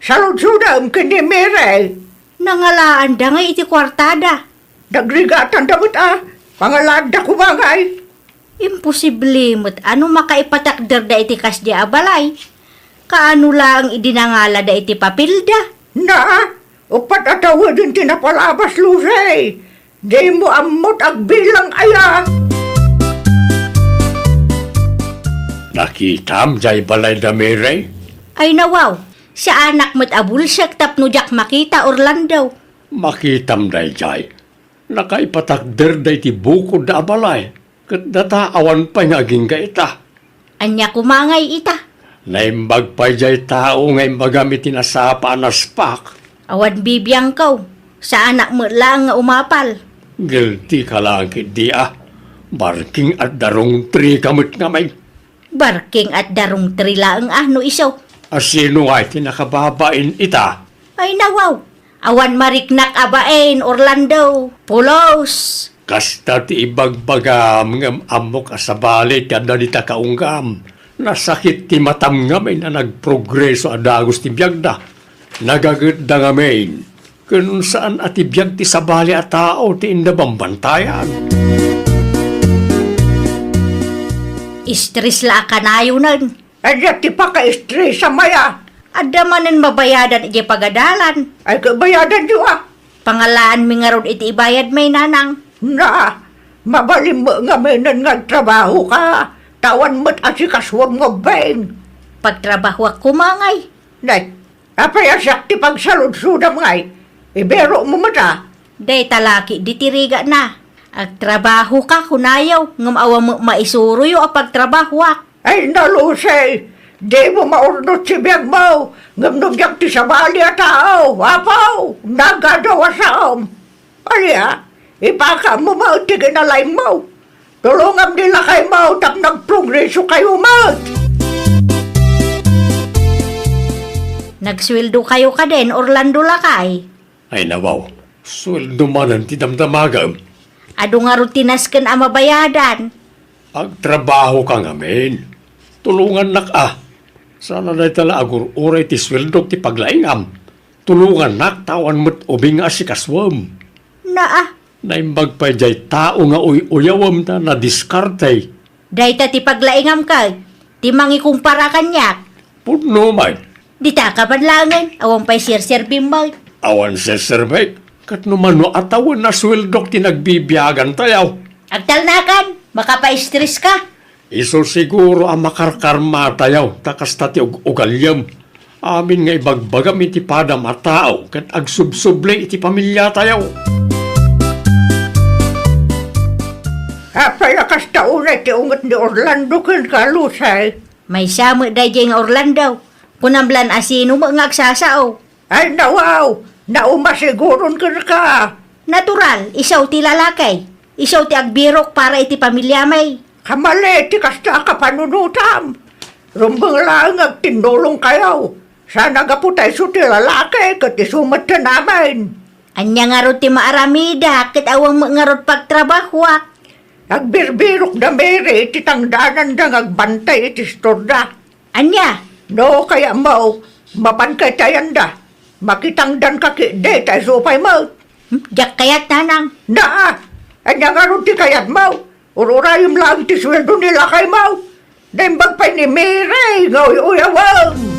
Saludsodem ken ni Mary. Nangalaanda ngay iti kuartada. Nagrigatanda met a, pangalaanda koma ngay. Imposible met a no makaipatakderda iti kasdi a balay. Kaano laeng idi nangalada iti papelda? Na, uppat a taweden ti napalabas, Lucy. Dimo ammot agbilang aya. Nakitam jay balay da Mary? Ay nawaw, saanak met a bulsek tapno diak makita, Orlando. Makitam dayjay. Nakaipatakder daydi bukod da a balay, ket data awan pay nga agingga ita. Ania koma ngay ita? Naimbag pay jay tao nga imbagam iti nasapa a naspak. Awan bibiangko. Saanak met laeng nga umapal. Guilty ka laeng ketdi a. Barking adda rungtrika met ngamin. Barking adda rungtri laeng a no isu. Asino ngay ti nakababain ita? Ay nawaw. Awan mariknak a bain, Orlando. Pulos! Kasta ti ibagbagam ngem ammok a sabali ti adda dita kaunggam. Nasakit ti matam ngamin a nagprogreso a dagus ti biagda. Nagagedda ngamin. Ken saan a ti biag ti sabali a tao ti inda bambantayan. Stress la a kanayonen. Adda ti paka-stress a maya. Adda manen mabayadan idiay pagadalan. Ay, kabayadan yu a. Pangalaanmi ngarud iti ibayad, may nanang. Na, mabalin met ngaminen nga agtrabaho ka. Tawan met a sikasuam nga ubbing. Pagtrabahoak koma ngay. Nay, apay a siak ti pagsaludsodam ngay? Ibero mo met a. Dayta laki di ti rigana. Agtrabaho ka, kunayo, ngem awan met maisuroyo a pagtrabahoak. Ay, na, Lucy, di mo maurnot ti biagmo, ngem no diak ti sabali a tao, apo, nagadawasaem. Ania, ipakaammo met ti kinalaingmo. Tulongam ni lakaymo tapno agprogreso kayo met. Nagsueldo kayo kadin, Orlando lakay? Ay, nawaw, sueldo manen ti damdamagem. Adu ngarud ti nasken a mabayadan. Agtrabaho ka ngamin. Tulongannak a. Saan a dayta la agur-uray ti sueldok ti paglaingam. Tulongannak ta awan met ubing nga asikasuem. Naa. Naimbag pay jay tao nga uy-uyawem ta nadiskarte. Dayta ti paglaingam kay, ti mangikumpara kaniak. Pudno met. Dita ka man laengen, awan pay serserbim met. Awan serserbek, ket no mano a tawen a sueldok ti nagbibiagantayo. Agtalnakan, makapastress ka. Isu siguro a makarkarmatayo, ta kasta ti ug-ugaliem. Amin nga ibagbagam iti padam a tao ket agsubsubli iti pamiliatayo. Apay a kasta unay ti unget ni Orlando kenka, Lucy? Maysa met daydiay nga Orlando. Kunam lan a sino met nga agsasao. Ay, nawaw! Nauma siguron kenka! Natural, isu ti lalaki. Isu ti agbirok para iti pamiliami. Kamali ti kasta a kapanunotam. Rumbeng laeng agtinnulongkayo. Saan a gapu ta isu ti lalaki ket isu met ti amin. Ania ngarud ti maaramida ket awan met ngarud pagtrabahuak? Agbirbirok da Mary iti tangdananda nga agbantay iti istorda. Ania? No kayatmo, mapanka iti ayanda. Makitangdanka ketdi ta isu pay met. Hmm, diak kayat, Nanang. Naa! Ania ngarud ti kayatmo? Ururayem laeng ti sueldo ni lakaymo. Naimbag pay ni Mary nga uy-uyawem.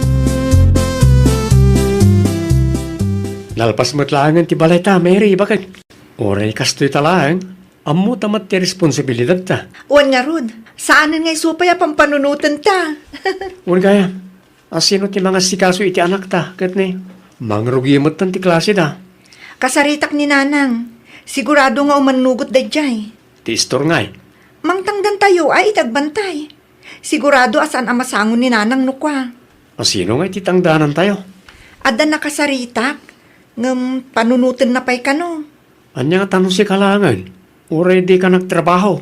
Nalpas met laengen ti balayta, Mary, baket. Uray kastoy ta laeng, ammo ta met ti responsibilidadta. Wen ngarud, saanen nga isu pay a pampanunotenta. Wen gayam, a sino ti mangasikaso iti anakta, ket ni, mangrugi metten ti klaseda. Kasaritak ni Nanang, sigurado nga umannugot daydiay. Ti istor ngay? Mangtangdantayo a iti agbantay. Sigurado a saan a masango ni Nanang no kua. A sino nga iti tangdanantayo? Adda nakasaritak, ngem panunotenna pay kano. Ania nga ta no sika laengen? Uray dika nagtrabaho?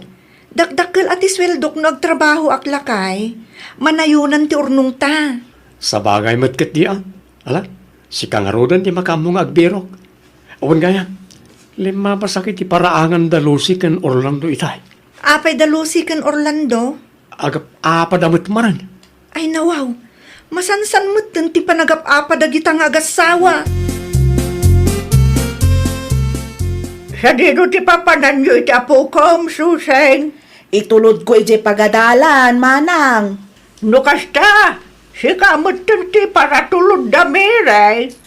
Dakdakkel a ti sueldok no agtrabahoak, lakay. Manayonan ti urnongta. Sabagay met ketdi a. Ala, sika ngaruden ti makaammo nga agbirok. Awan gayam, limmabasak iti paraangan da Lucy ken Orlando itay. Apay da Lucy ken Orlando? Agap-apada met manen. Ay nawaw, masansan metten ti panagap-apa dagita nga agassawa. Sadino ti papananyo iti apokom, Suseng? Itulodko idiay pagadalan, manang. No kasta, sika metten ti paratulod da Mary.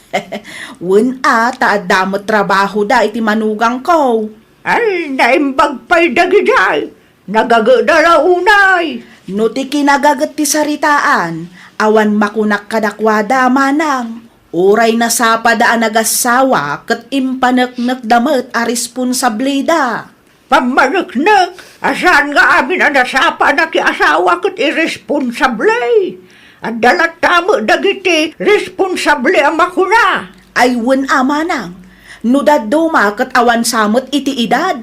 Wen a, ta adda met trabahoda iti manugangko. Ay, naimbag pay dagidiay. Nagageda la unay. No ti kinagaget ti saritaan, awan makunak kadakuada, manang. Uray nasapada a nagassawa ket impaneknekda met a responsableda. Pammaneknek a saan nga amin a nasapa a nakiasawa ket irresponsable. Adda latta met dagiti responsable a makuna. Ay wen a manang, no dadduma ket awan sa met iti edad.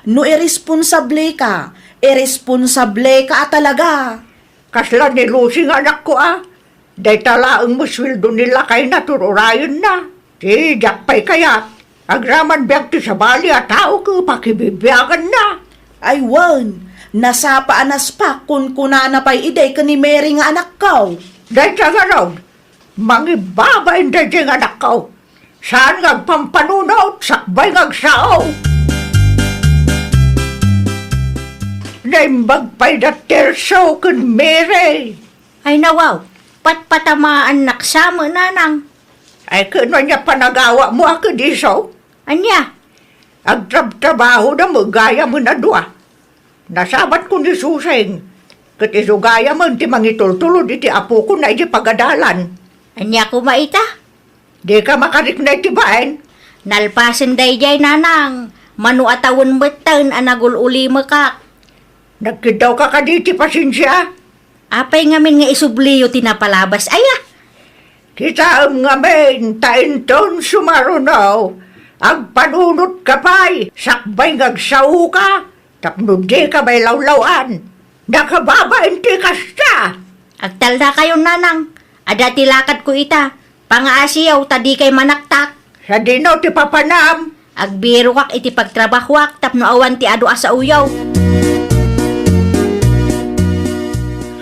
No irresponsableka, irresponsableka a talaga. Kasla ni Lucy nga anakko a, dayta laeng met sueldo ni lakayna ti urayenna. Ti diak pay kayat, agraman biag ti sabali a tao ket pakibibiaganna. Ay wen, nasapa a naspak kunkunana pay idi ken ni Mary nga anakko. Dayta ngarud, mangibabain daydiay nga anakko. Saan nga agpampanunot, sakbay nga agsao. Naimbag pay da Tirso ken Mary. Ay nawaw, patpatamaannak sa met, nanang. Ay ket no ania panagawatmo a ket isu? Ania? Agtrabtrabahoda met gayamen a dua. Nasabatko ni Suseng, ket isu gayamen ti mangitultulod iti apokona idiay pagadalan. Ania koma ita? Dika makarikna iti bain? Nalpasen daydiay, nanang. Mano a tawen metten a nagul-ulimekak. Nagkiddawka kadi iti pasensia? Apay ngamin nga isubliyo ti napalabas aya? Kitaem ngamin ta inton sumaruno, agpanunotka pay sakbay nga agsaoka tapno dika mailawlaw-an. Nakababain ti kasta! Agtaldakayon, nanang. Adda ti lakadko ita. Pangaasiyo ta dikay manaktak. Sadino ti papanam? Agbirokak iti pagtrabahoak tapno awan ti adu a saoyo.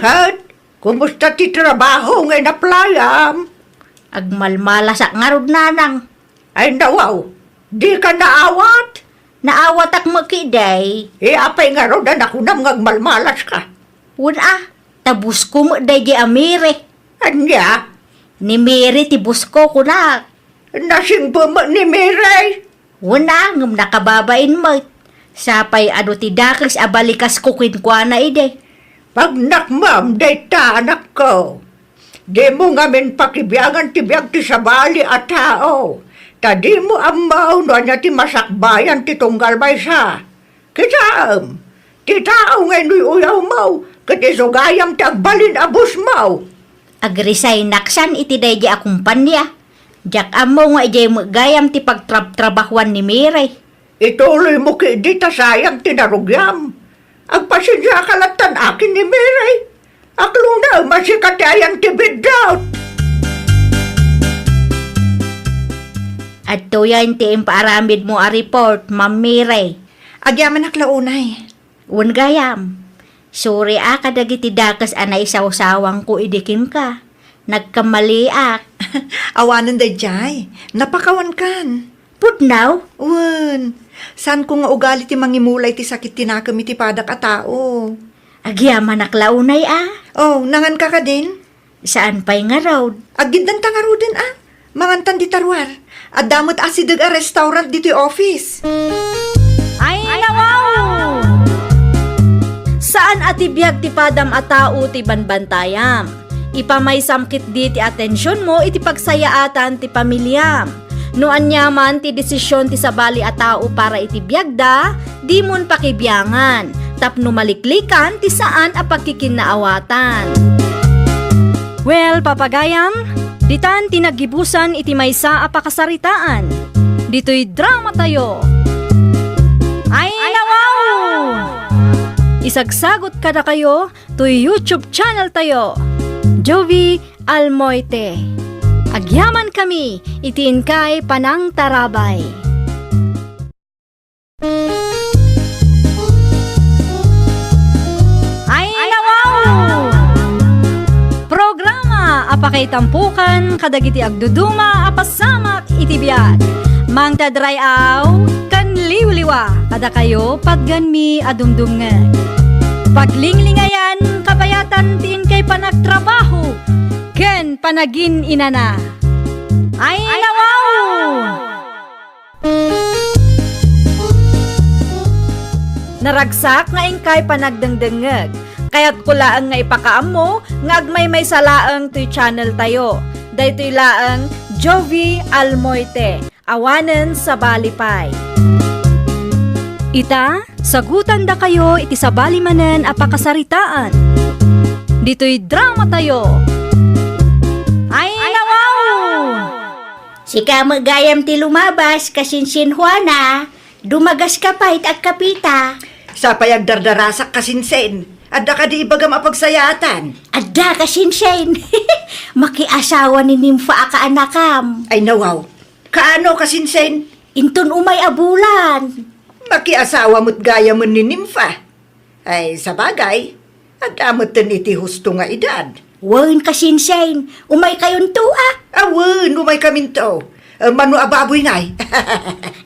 Ket, kumusta ti trabaho nga inaplayam? Agmalmalasak ngarud, nanang. Ay nawaw, dika naawat? Naawatak met ketdi. E, apay ngarud a nakunam nga agmalmalaska? Wen a, ta boss ko met daydiay a Mary. Ania? Ni Mary ti boss ko, kunak. Nasingpet met ni Mary? Wen a, ngem nakababain met. Sapay adu ti dakes a balikasko kenkuana idi. Pagnakmam dayta, anakko. Dimo ngamin pakibiangan ti biag ti sabali a tao, ta dimo ammo no ania ti masakbayan ti tunggal maysa. Kitaem, ti tao nga inuy-uyawmo ket isu gayam ti agbalin a bossmo. Agresignak san iti daydiay a kompania. Diak ammo nga idiay met gayam ti pagtrabtrabahoan ni Mary. Ituloymo ketdi ta sayang ti narugiam. Agpasensiaka lattan akin ni Mary. Aklona, masika ti ayan ti biddut. Adtoyen ti impaaramidmo a report, Ma'am Mary. Agyamanak la unay. Wen gayam, sorry a kadagiti dakes a naisawsawangko idi kenka. Nagkamaliak. Awanen daydiay. Napakawankan. Pudno? Wen, saanko nga ugali ti mangimula iti sakit ti nakem iti padak a tao. Agyamanak la unay a? Oh, nanganka kadin? Saan pay ngarud? Aggiddanta ngaruden a. Mangantan dita ruar. Adda met asideg a restaurant ditoy office. Ay, nawaw! Saan a ti biag ti padam a tao ti banbantayam. Ipamaysam ketdi ti atensionmo iti pagsayaatan ti pamiliam. No aniaman ti desisyon ti sabali a tao para iti biagda, dimon pakibiangan, tapno maliklikan ti saan a pagkikinnaawatan. Well, papagayam, ditan ti naggibusan iti maysa a pakasaritaan. Ditoy dramatayo. Ay, nawaw! Isagsagot kadakayo toy YouTube channel tayo, Jovie Almoite. Agyamankami iti inkay panangtarabay. Ay, nawaw! Programa a pakaitampokan kadagiti agduduma a pasamak iti biag. Mangtadray-aw ken liwliwa kadakayo patgenmi a dumdumngeg. Paglinglingayan, kabayatan ti inkay panagtrabaho ken panagin-inana. Ay, nawaw! Naragsak nga inkay panagdengdengngeg. Kayatko laeng nga ipakaammo nga agmaymaysa laeng toy channel tayo. Daytoy laeng Jovie Almoite. Awanen sabali pay. Ita, sagutandakayo iti sabali manen a pakasaritaan. Ditoy dramatayo. Ay, nawaw! Sika met gayam ti lumabas, kasinsin Juana. Dumagaska pay ti agkapita. Sapay agdardarasak, kasinsin. Adda kadi ibagam a pagsayaatan? Adda, kasinsin. Makiasawa ni Nympha a kaanakam. Ay, nawaw. Kaano, kasinsin? Inton umay a bulan. Makiasawa met gayamen ni Nympha. Ay, sabagay, adda metten iti husto nga edad. Wen, kasinsin, umaykayonto a? A wen, umaykaminto. Eh, mano a baboy ngay?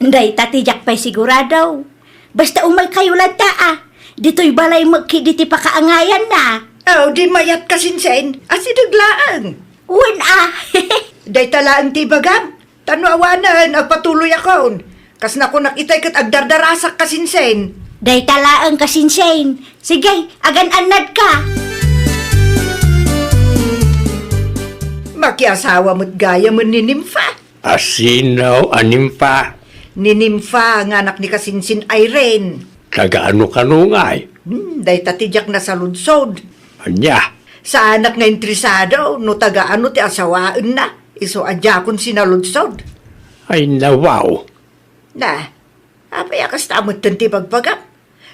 Dayta ti diak pay sigurado. Basta umaykayo latta a. Ditoy balay met ketdi ti pakaangayanna. Oh, di mayat, kasinsin. Asideg laeng. Wen a. Dayta laeng ti ibagam. Ta no awanen, agpatuloyakon. Kas nakunak itay ket agdardarasak, kasinsin. Dayta laeng, kasinsin. Sige, agan-annadka. Makiasawa met gayamen ni Nympha. A sino a Nympha? Ni Nympha nga anak ni kasinsin Irene. Taga ano kano ngay? Hmm, dayta ti diak nasaludsod. Ania? Saanak nga interesado no taga ano ti asawaenna, isu a diakon sinaludsod. Ay, nawaw. Na, apay a kasta metten ti bagbagam?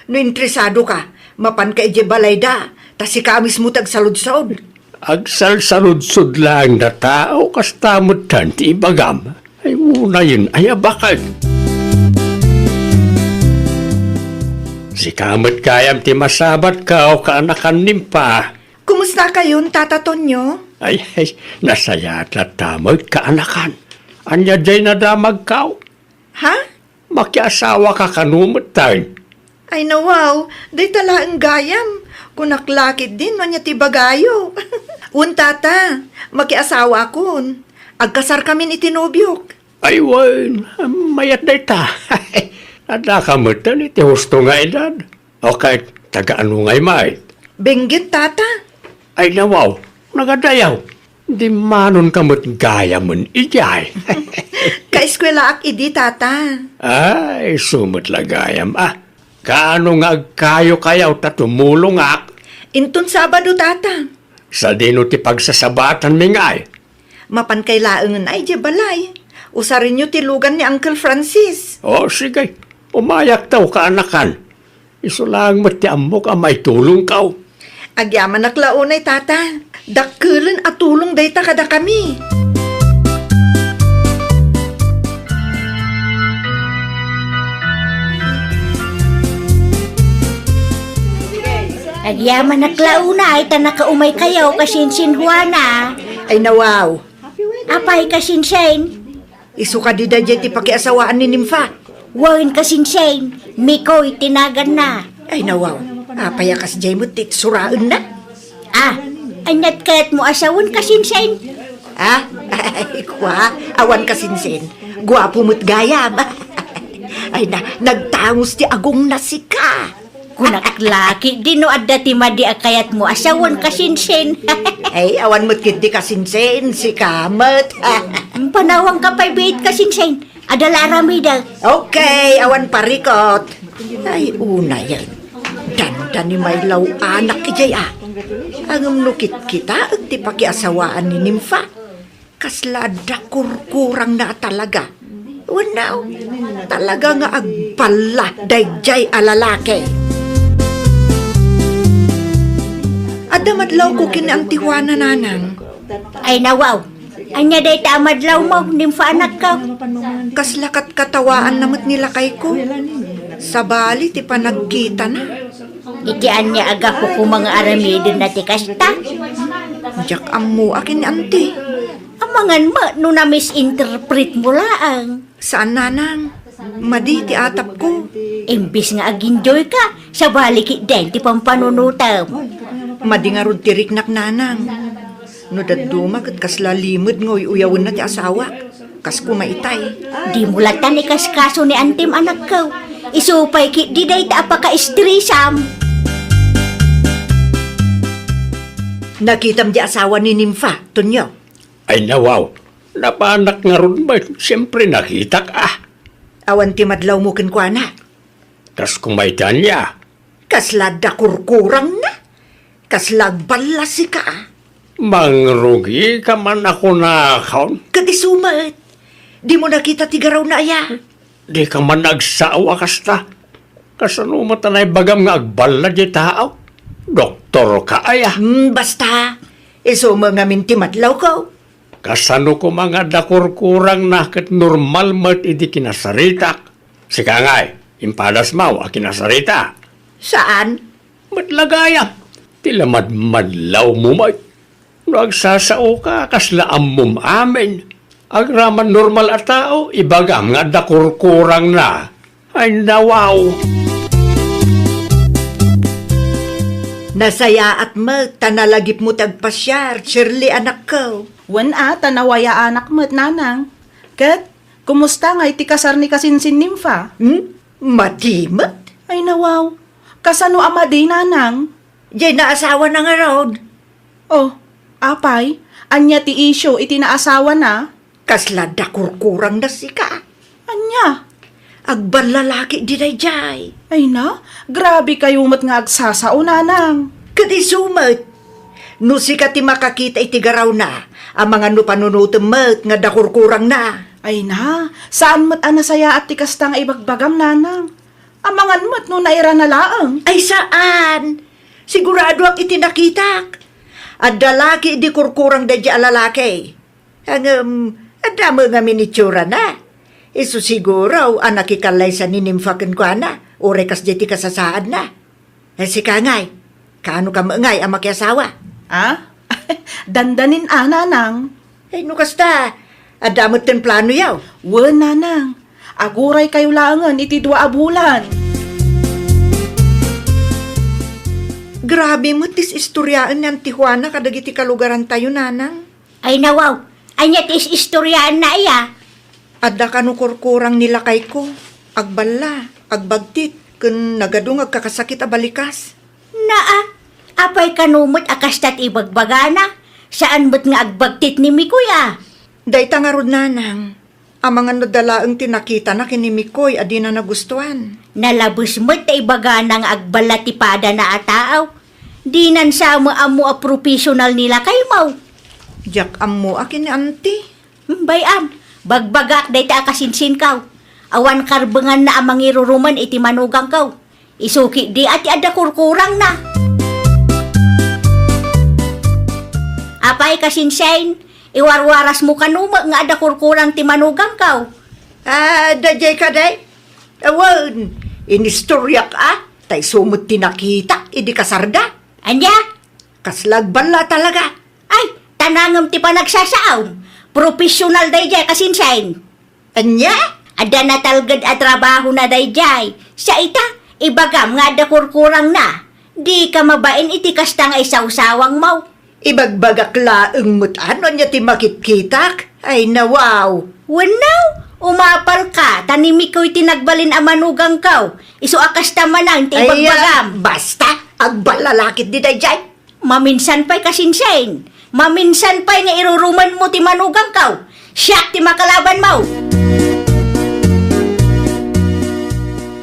No interesado ka, mapanka idiay balayda, ta sika a mismo ti agsaludsod. Agsalsaludsod laeng data, o kasta metten ti ibagam? Ay, unayen, ay, a baket. Sika met gayam ti masabat ka, o kaanakan ni Nympha. Kumustakayon, Tata Tonyo? Ay, ay, nasayaat latta met, kaanakan. Ania diay nadamagkaw? Ha? Makiasawaka kano metten? Ay, nawaw, dayta laeng gayam. Kunak la ketdin no ania ti ibagayo. Wen, Tata, makiasawaakon. Agkasarkamin iti nobiok. Ay, wen, mayat dayta. Addaka metten iti husto nga edad. O ket, taga ano ngay met? Benguet, Tata. Ay, nawaw, nagadayaw. Dimmanonka met gayamen idiay. Kaeskuelaak idi, Tata. Ay, isu met la gayam a. Kaano nga agkayokayaw ta tumulongak? Inton Sabado, Tata. Sadino ti pagsasabatanmi ngay? Mapankay laengen a idiay balay. Usarenyo ti lugan ni Uncle Francis. O, sige. Umayakto, kaanakan. Isu laeng met ti ammok a maitulongkaw. Agyamanak la unay, Tata. Dakkelen a tulong dayta kadakami. Agyamanak la unay ta nakaumaykayo, kasinsin Juana. Ay, nawaw. Apay, kasinsin? Isu kadi daydiay ti pakiasawaan ni Nimfa? Wen, kasinsin, Mikoy ti naganna. Ay, nawaw. Apay a kasdiay met ti itsuraenna? Ah, aniat kayatmo a sawen, kasinsin? Ah? Ay, kua, awan, kasinsin. Guapo met gayam. Ay na, nagtangos ti agongna sika. Kunak la ketdi no adda ti madi a kayatmo a sawen, kasinsin. Ay, awan met ketdi, kasinsin, sika met. Panawangka pay biit, kasinsin. Adda la aramidek. Okay, awan parikot. Ay, unayen. Dandani maylaw anak idiay a. Ngem no kitkitaek ti pakiasawaan ni Nimfa. Kasla adda kurkurangna a talaga. Wenno, talaga nga agballa daydiay a lalaki. Adda madlawko ken ni Auntie Juana, nanang. Ay, nawaw. Ania dayta a madlawmo, Nimfa anakko? Kasla katkatawaanna met ni lakayko. Sabali ti panagkitana. Iti ania a gapu koma nga aramidenna ti kasta? Diak ammo a ken ni Auntie. Amangan met no na-misinterpretmo laeng. Saan, nanang. Madi ti atapko. Imbes nga ag-enjoyka, sabali ketdin ti pampanunotem. Madi ngarud ti riknak, nanang. No dadduma ket kasla limed nga uy-uyawenna ti asawak. Kas koma itay. Dimo lattan ikaskaso ni Auntiem, anakko. Isu pay ketdi dayta a pakaistresam. Nakitam di asawa ni Nimfa, Tonyo? Ay, nawaw. Napanak ngarud met, siempre nakitak, ah. Awan ti madlawmo kenkuana? Kas koma ita ania. Kasla adda kurkurangna? Kasla agballa sika, a? Mangrugika man a kunakon? Ket isu met. Dimo nakita ti garawna aya? Dika man agsao a kasta. Kasano met a naibagam nga agballa diay tao? Doktorka aya? Hmm, basta. Isu met ngamin ti madlawko. Kasano koma nga adda kurkurangna ket normal met idi kinasaritak? Sika ngay, impadasmo a kinasarita? Saan? Met la gayam, ti la madmadlawmo met. No agsasaoka, kasla ammom amin. Agraman normal a tao, ibagam nga adda kurkurangna. Ay, nawaw. Nasayaat met ta nalagipmo ti agpasiar, Shirley, anakko. Wen a, ta nawayaanak met, nanang. Ket, kumusta ngay ti kasar ni kasinsin Nimfa? Hmm? Madi met? Ay, nawaw. Kasano a madi, nanang? Diay naasawana ngarud. Oh, apay, ania ti isyu iti naasawana? Kasla adda kurkurangna sika. Ania? Agballa la ketdi daydiay. Ay na, grabe kayo met nga agsasao, nanang. Ket isu met. No sika ti makakita iti garawna, amangan no panunotem met nga adda kurkurangna. Ay na, saan met a nasayaat ti kasta nga ibagbagam, nanang. Amangan met no nairana laeng. Ay, saan. Siguradoak iti nakitak. Adda la ketdi kurkurang daydiay a lalaki. Ngem, adda met ngamin itsurana. Isu siguro a nakikallaysa ni Nimfa kenkuana, uray kasdiay ti kasasaadna. Eh, sika ngay, kaano ka met ngay a makiasawa? Ah? Dandanin a, nanang. Eh, no kasta, adda met ten planoyo? Wen, nanang. Aguray kayo laengen iti dua a bulan. Grabe met ti istoryaen ni Auntie Juana kadagiti kalugarantayo, nanang. Ay, nawaw, ania ti is-istoryaenna aya? Adda kano kurkurang ni lakayko, agballa, agbagtit, ken nagadu nga agkakasakit a balikas. Naa, apay kano met a kasta ti ibagbagana? Saan met nga agbagtit ni Mikoy a? Dayta ngarud, nanang. Amangan no adda laeng ti nakitana ken ni Mikoy a dina nagustuan. Nalabes met ta ibagana nga agballa ti padana a tao. Dinan sa met ammo a professional ni lakaymo. Diak ammo a ken ni Auntie. Hmm, bay-am, bagbagaak dayta a kasinsinko. Awan karbenganna a mangirurumen iti manugangko. Isu ketdi a ti adda kurkurangna. Apay, kasinsin, iwarwarasmo kano met nga adda kurkurang ti manugangko? Ah, daydiay kadi? Awan, inistoriak a, ta isu met ti nakitak idi kasarda. Ania? Kasla agballa talaga. Ay, ta nangem ti panagsasao. Professional daydiay, kasinsin. Ania? Adda natalged a trabahona daydiay. Sa ita, ibagam nga adda kurkurangna. Dika mabain iti kasta nga isawsawangmo. Ibagbagak laeng met a no ania ti makitkitak. Ay, nawaw. Wenno, umapalka, ta ni Mikoy ti nagbalin a manugangko. Isu a kasta manen ti Ay, ah, ibagbagam. Basta, agballa la ketdi daydiay. Maminsan pay, kasinsin. Maminsan pay nga irurumenmo ti manugangko. Siak ti makalabanmo.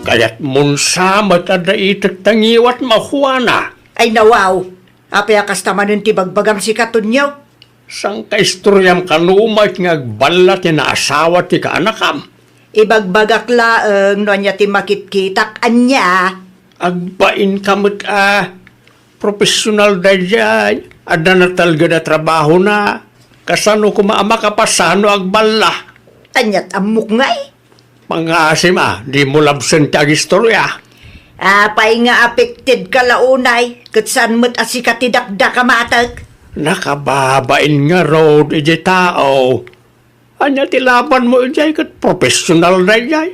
Kayatmon sa met a daitek ta ngiwatmo, Juana. Ay, nawaw. Apay a kasta manen ti bagbagam, sika, Tonio? Saan ka istoriam kano met nga agballa ti naasawa ti kaanakam? Ibagbagak laeng no ania ti makitkitak, ania? Agbainka met a profesional daydiay, adda natalged a trabahona. Kasano koma a makapasano agballa? Aniat ammok ngay? Pangasim a, dimo labsen ti agistoria. Apay nga affected ka la unay, ket saan met a sika ti dakdakamatek? Nakababain ngarud iti tao. Ania ti labanmo idiay ket professional daydiay?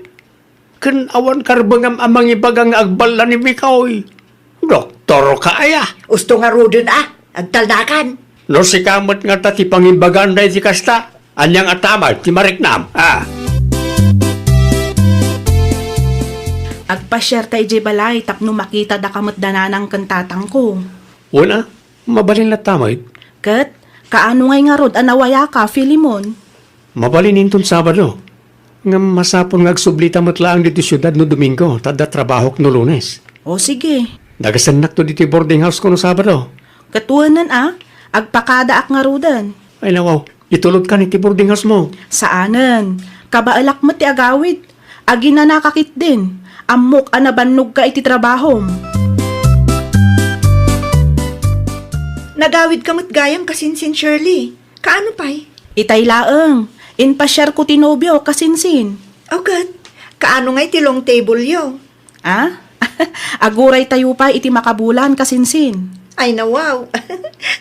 Ken awan karbengam a mangibaga nga agballa ni Mikoy. Doktorka aya? Usto ngaruden a, agtalnakan. No sika met ngata ti pangibagan daydi kasta, ania nga tamay ti mariknam, a? Agpasiarta idiay balay tapno makitada ka met da nanang ken tatangko. Wen a, mabalin latta met. Ket, kaano ngay ngarud a nawayaka, Filemon? Mabalin inton Sabado. Ngem masapul nga agsublita met laeng ditoy siudad no Domingo, ta adda trabahok no Lunes. O, sige. Dagasennakto ditoy boarding house ko no Sabado. Ket wenen a, agpakadaak ngaruden. Ay, nawaw, itulodkan iti boarding house mo. Saanen. Kabaelak met ti agawid. Aginanaka ketdin. Ammok a nabannogka iti trabahom. Nagawidka met gayam, kasinsin Shirley. Kaano pay? Itay laeng, impasiarko ti nobio, kasinsin. O ket, kaano ngay ti long table yo? A? Aguraytayo pay iti makabulan, kasinsin. Ay, nawaw.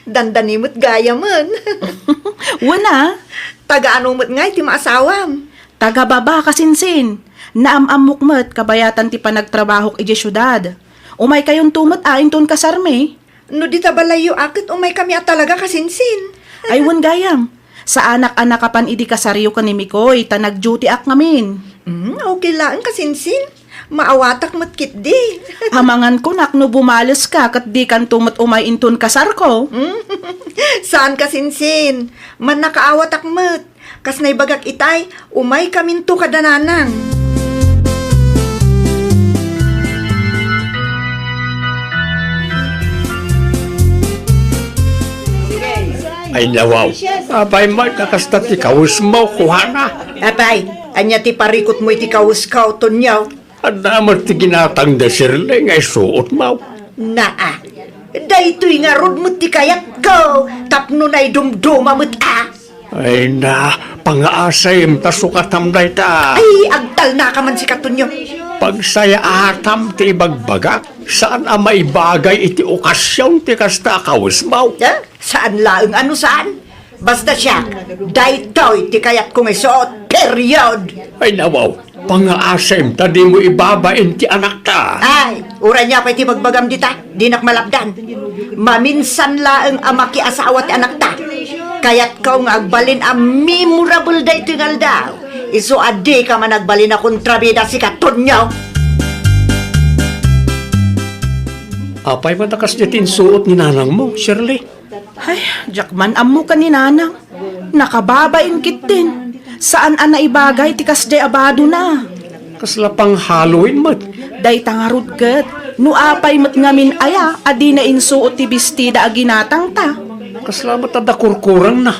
Dandani met gayamen. Wen a? Taga ano met ngay ti maasawam? Taga Baba, kasinsin. Naam-ammok met kabayatan ti panagtrabahok idiay siudad. Umaykayonto met a inton kasarmi. No dita balayyo a ket umaykami a talaga, kasinsin. Ay, wen gayam. Saanak a nakapan idi kasaryo ken ni Mikoy, ta nag-duty-ak ngamin. Mm, okay laeng, kasinsin. Maawatak met ketdi. Amangan kunak no bumaleska ket dikanto met umay inton kasarko. Mm. Saan, kasinsin. Mannakaawatak met. Kas naibagak itay, umaykaminto kada nanang. Ay, nawaw. Apay met a kasta ti kawesmo, kuana? Apay, ania ti parikutmo iti kawesko, Tonio? Adda met ti ginatang da Shirley nga isuotmo. Naa, daytoy ngarud met ti kayatko tapno naidumduma met a. Ay na, pangaasem ta sukatam dayta. Ay, agtalnaka man sika, Tonio. Pagsayaatam ti ibagbagak, saan a maibagay iti okasion ti kasta a kawesmo. Eh? Saan laeng a no saan? Basta siak, daytoy ti kayatko nga isuot, period! Ay, nawaw, pangaasem ta dimo ibabain ti anakta. Ay, uray nia pay ti bagbagam dita, dinak malapdan. Maminsan laeng a makiasawa ti anakta. Kayatko nga agbalin a memorable daytoy nga aldaw. Isu a dika man agbalin a kontrabida, sika, Tonio. Apay man a kasdiay ti insuot ni nanangmo, Shirley? Ay, diak man ammo ken ni nanang. Nakababain ketdin. Saan a naibagay ti kasdiay a badona. Kasla pang-Halloween met. Dayta ngarud ket, no apay met ngamin aya a dina insuot ti bestida a ginatangta. Kasla met adda kurkurangna.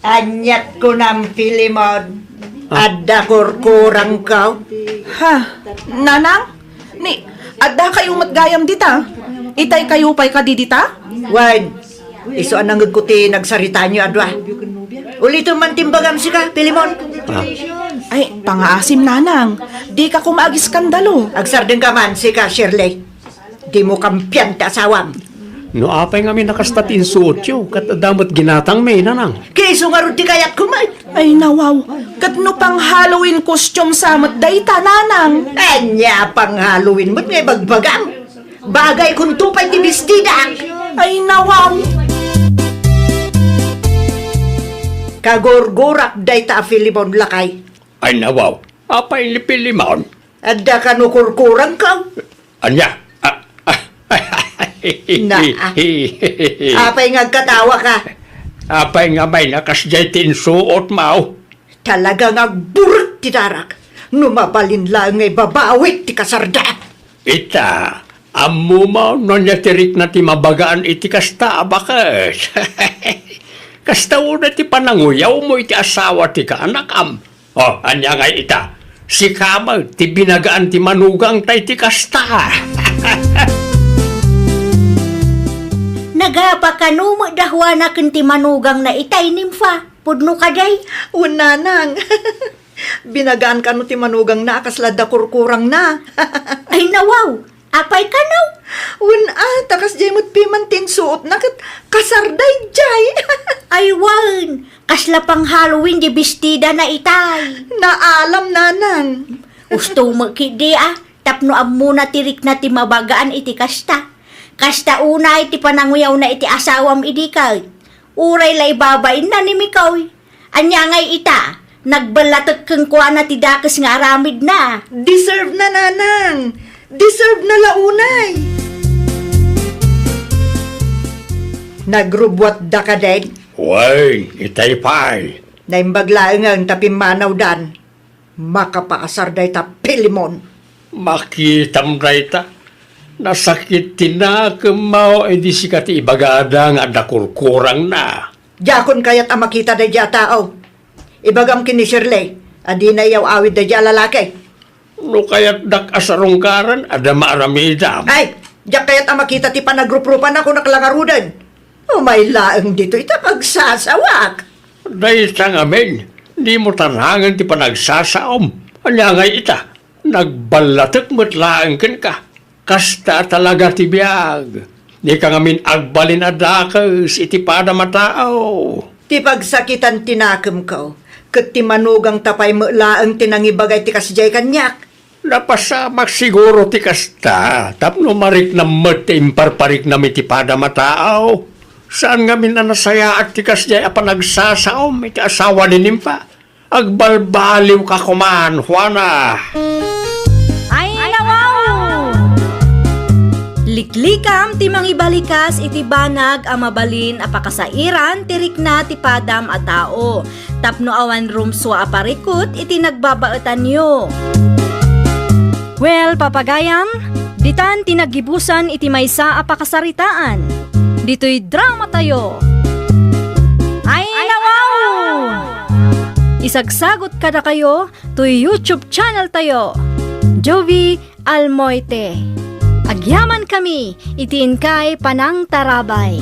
Aniat kunam, Filemon? Adda kurkurangko. Ha? Nanang? Ni, adda kayo met gayam dita? Itay kayo pay kadi dita? Wen, isu a nangegko ti nagsaritaanyo a dua. Ulitem man ti imbagam sika, Pilimon. Ah. Ay, pangaasim, Nanang. Di ka koma agiskandalo. Agsardengka man sika, Shirley. Dimo kampian ti asawam. No apay ngamin a kasta ti insuotyo, ket adda met ginatangmi, Nanang. Ket isu ngarud ti kayatko met. Ay, nawaw. Ket no pang-Halloween costume sa met dayta, Nanang? Ania a pang-Halloween met nga ibagbagam? Bagaykonto pay ti bestidak. Ay, nawaw. Kagurgurak dayta a Filemon, lakay. Ay, nawaw. Apay ni Filemon? Adda kano kurkurangko? Ania? Ah, ah, Na, ah. Apay nga agkatawaka? Apay nga may nakas jay ti insuotmo? Talaga nga agburek ti darak. No mabalin laeng nga ibabawik ti kasarda. Ita, ammom no ania ti rikna ti mabagaan iti kasta a baket? Kasta unay ti pananguyawmo iti asawa ti kaanakam. O, ania ngay ita? Sika met ti binagaan ti manugangta iti kasta. Nagapa kano met da Juana ken ti manugangna itay, Nimfa? Pudno kadi? Wen, Nanang. Binagaan kano ti manugangna a kasla adda kurkurangna. Ay, nawaw! Apay kano? Wen a, ta kasdiay met piman ti insuotna ket kasarday jay. Ay wen, kasla pang-Halloween di bestidana itay. Naalam, Nanang. Usto met ketdi a, tapno ammona ti rikna ti mabagaan iti kasta. Kasta unay ti pananguyawna iti asawam idi ket. Uray la ibabainna ni Mikoy. Ania ngay ita? Nagballatek kenkuana ti dakes nga aramidna. Deserve na, Nanang. Deserve na la unay. Nagrubuatda kadin? Wen, itay pay. Naimbag laengen ta pimmanawdan. Makapaasar dayta Filemon. Makitam dayta. Nasakit ti nakemmo idi sika ti ibagada nga adda kurkurangna. Diakon kayat a makita daydiay a tao. Ibagam ken ni Shirley a dina iyaw-awid daydiay a lalaki. No kayatdak a sarungkaran, adda maaramidam. Ay, diak kayat a makita ti panagruprupana, kunak la ngaruden. Umay laeng ditoy ta pagsasawak. Dayta ngamin, dimo tanangen ti panagsasaom. Ania ngay ita? Nagballatek met laeng kenka. Kasta talaga ti biag. Dika ngamin agbalin a dakes iti padam a tao. Ti pagsakitan ti nakemko, ket ti manugangta pay met laeng ti nangibaga iti kasdiay kaniak. Napasamak siguro ti kasta, tapno mariknam met ti imparpariknam iti padam a tao. Saan ngamin a nasayaat ti kasdiay a panagsasaom iti asawa ni Nimfa. Agbalbaliwka koman, Juana. Ay, nawaw! Liklikam ti mangibalikas iti banag a mabalin a pakasairan ti rikna ti padam a tao, tapno awan rumsua a parikut iti nagbabaetanyo. Well, papagayam, ditan ti naggibusan iti maysa a pakasaritaan. Ditoy dramatayo. Ay, nawaw! Isagsagut kadakayo toy YouTube channel tayo, Jovie Almoite. Agyaman kami iti inkay panangtarabay.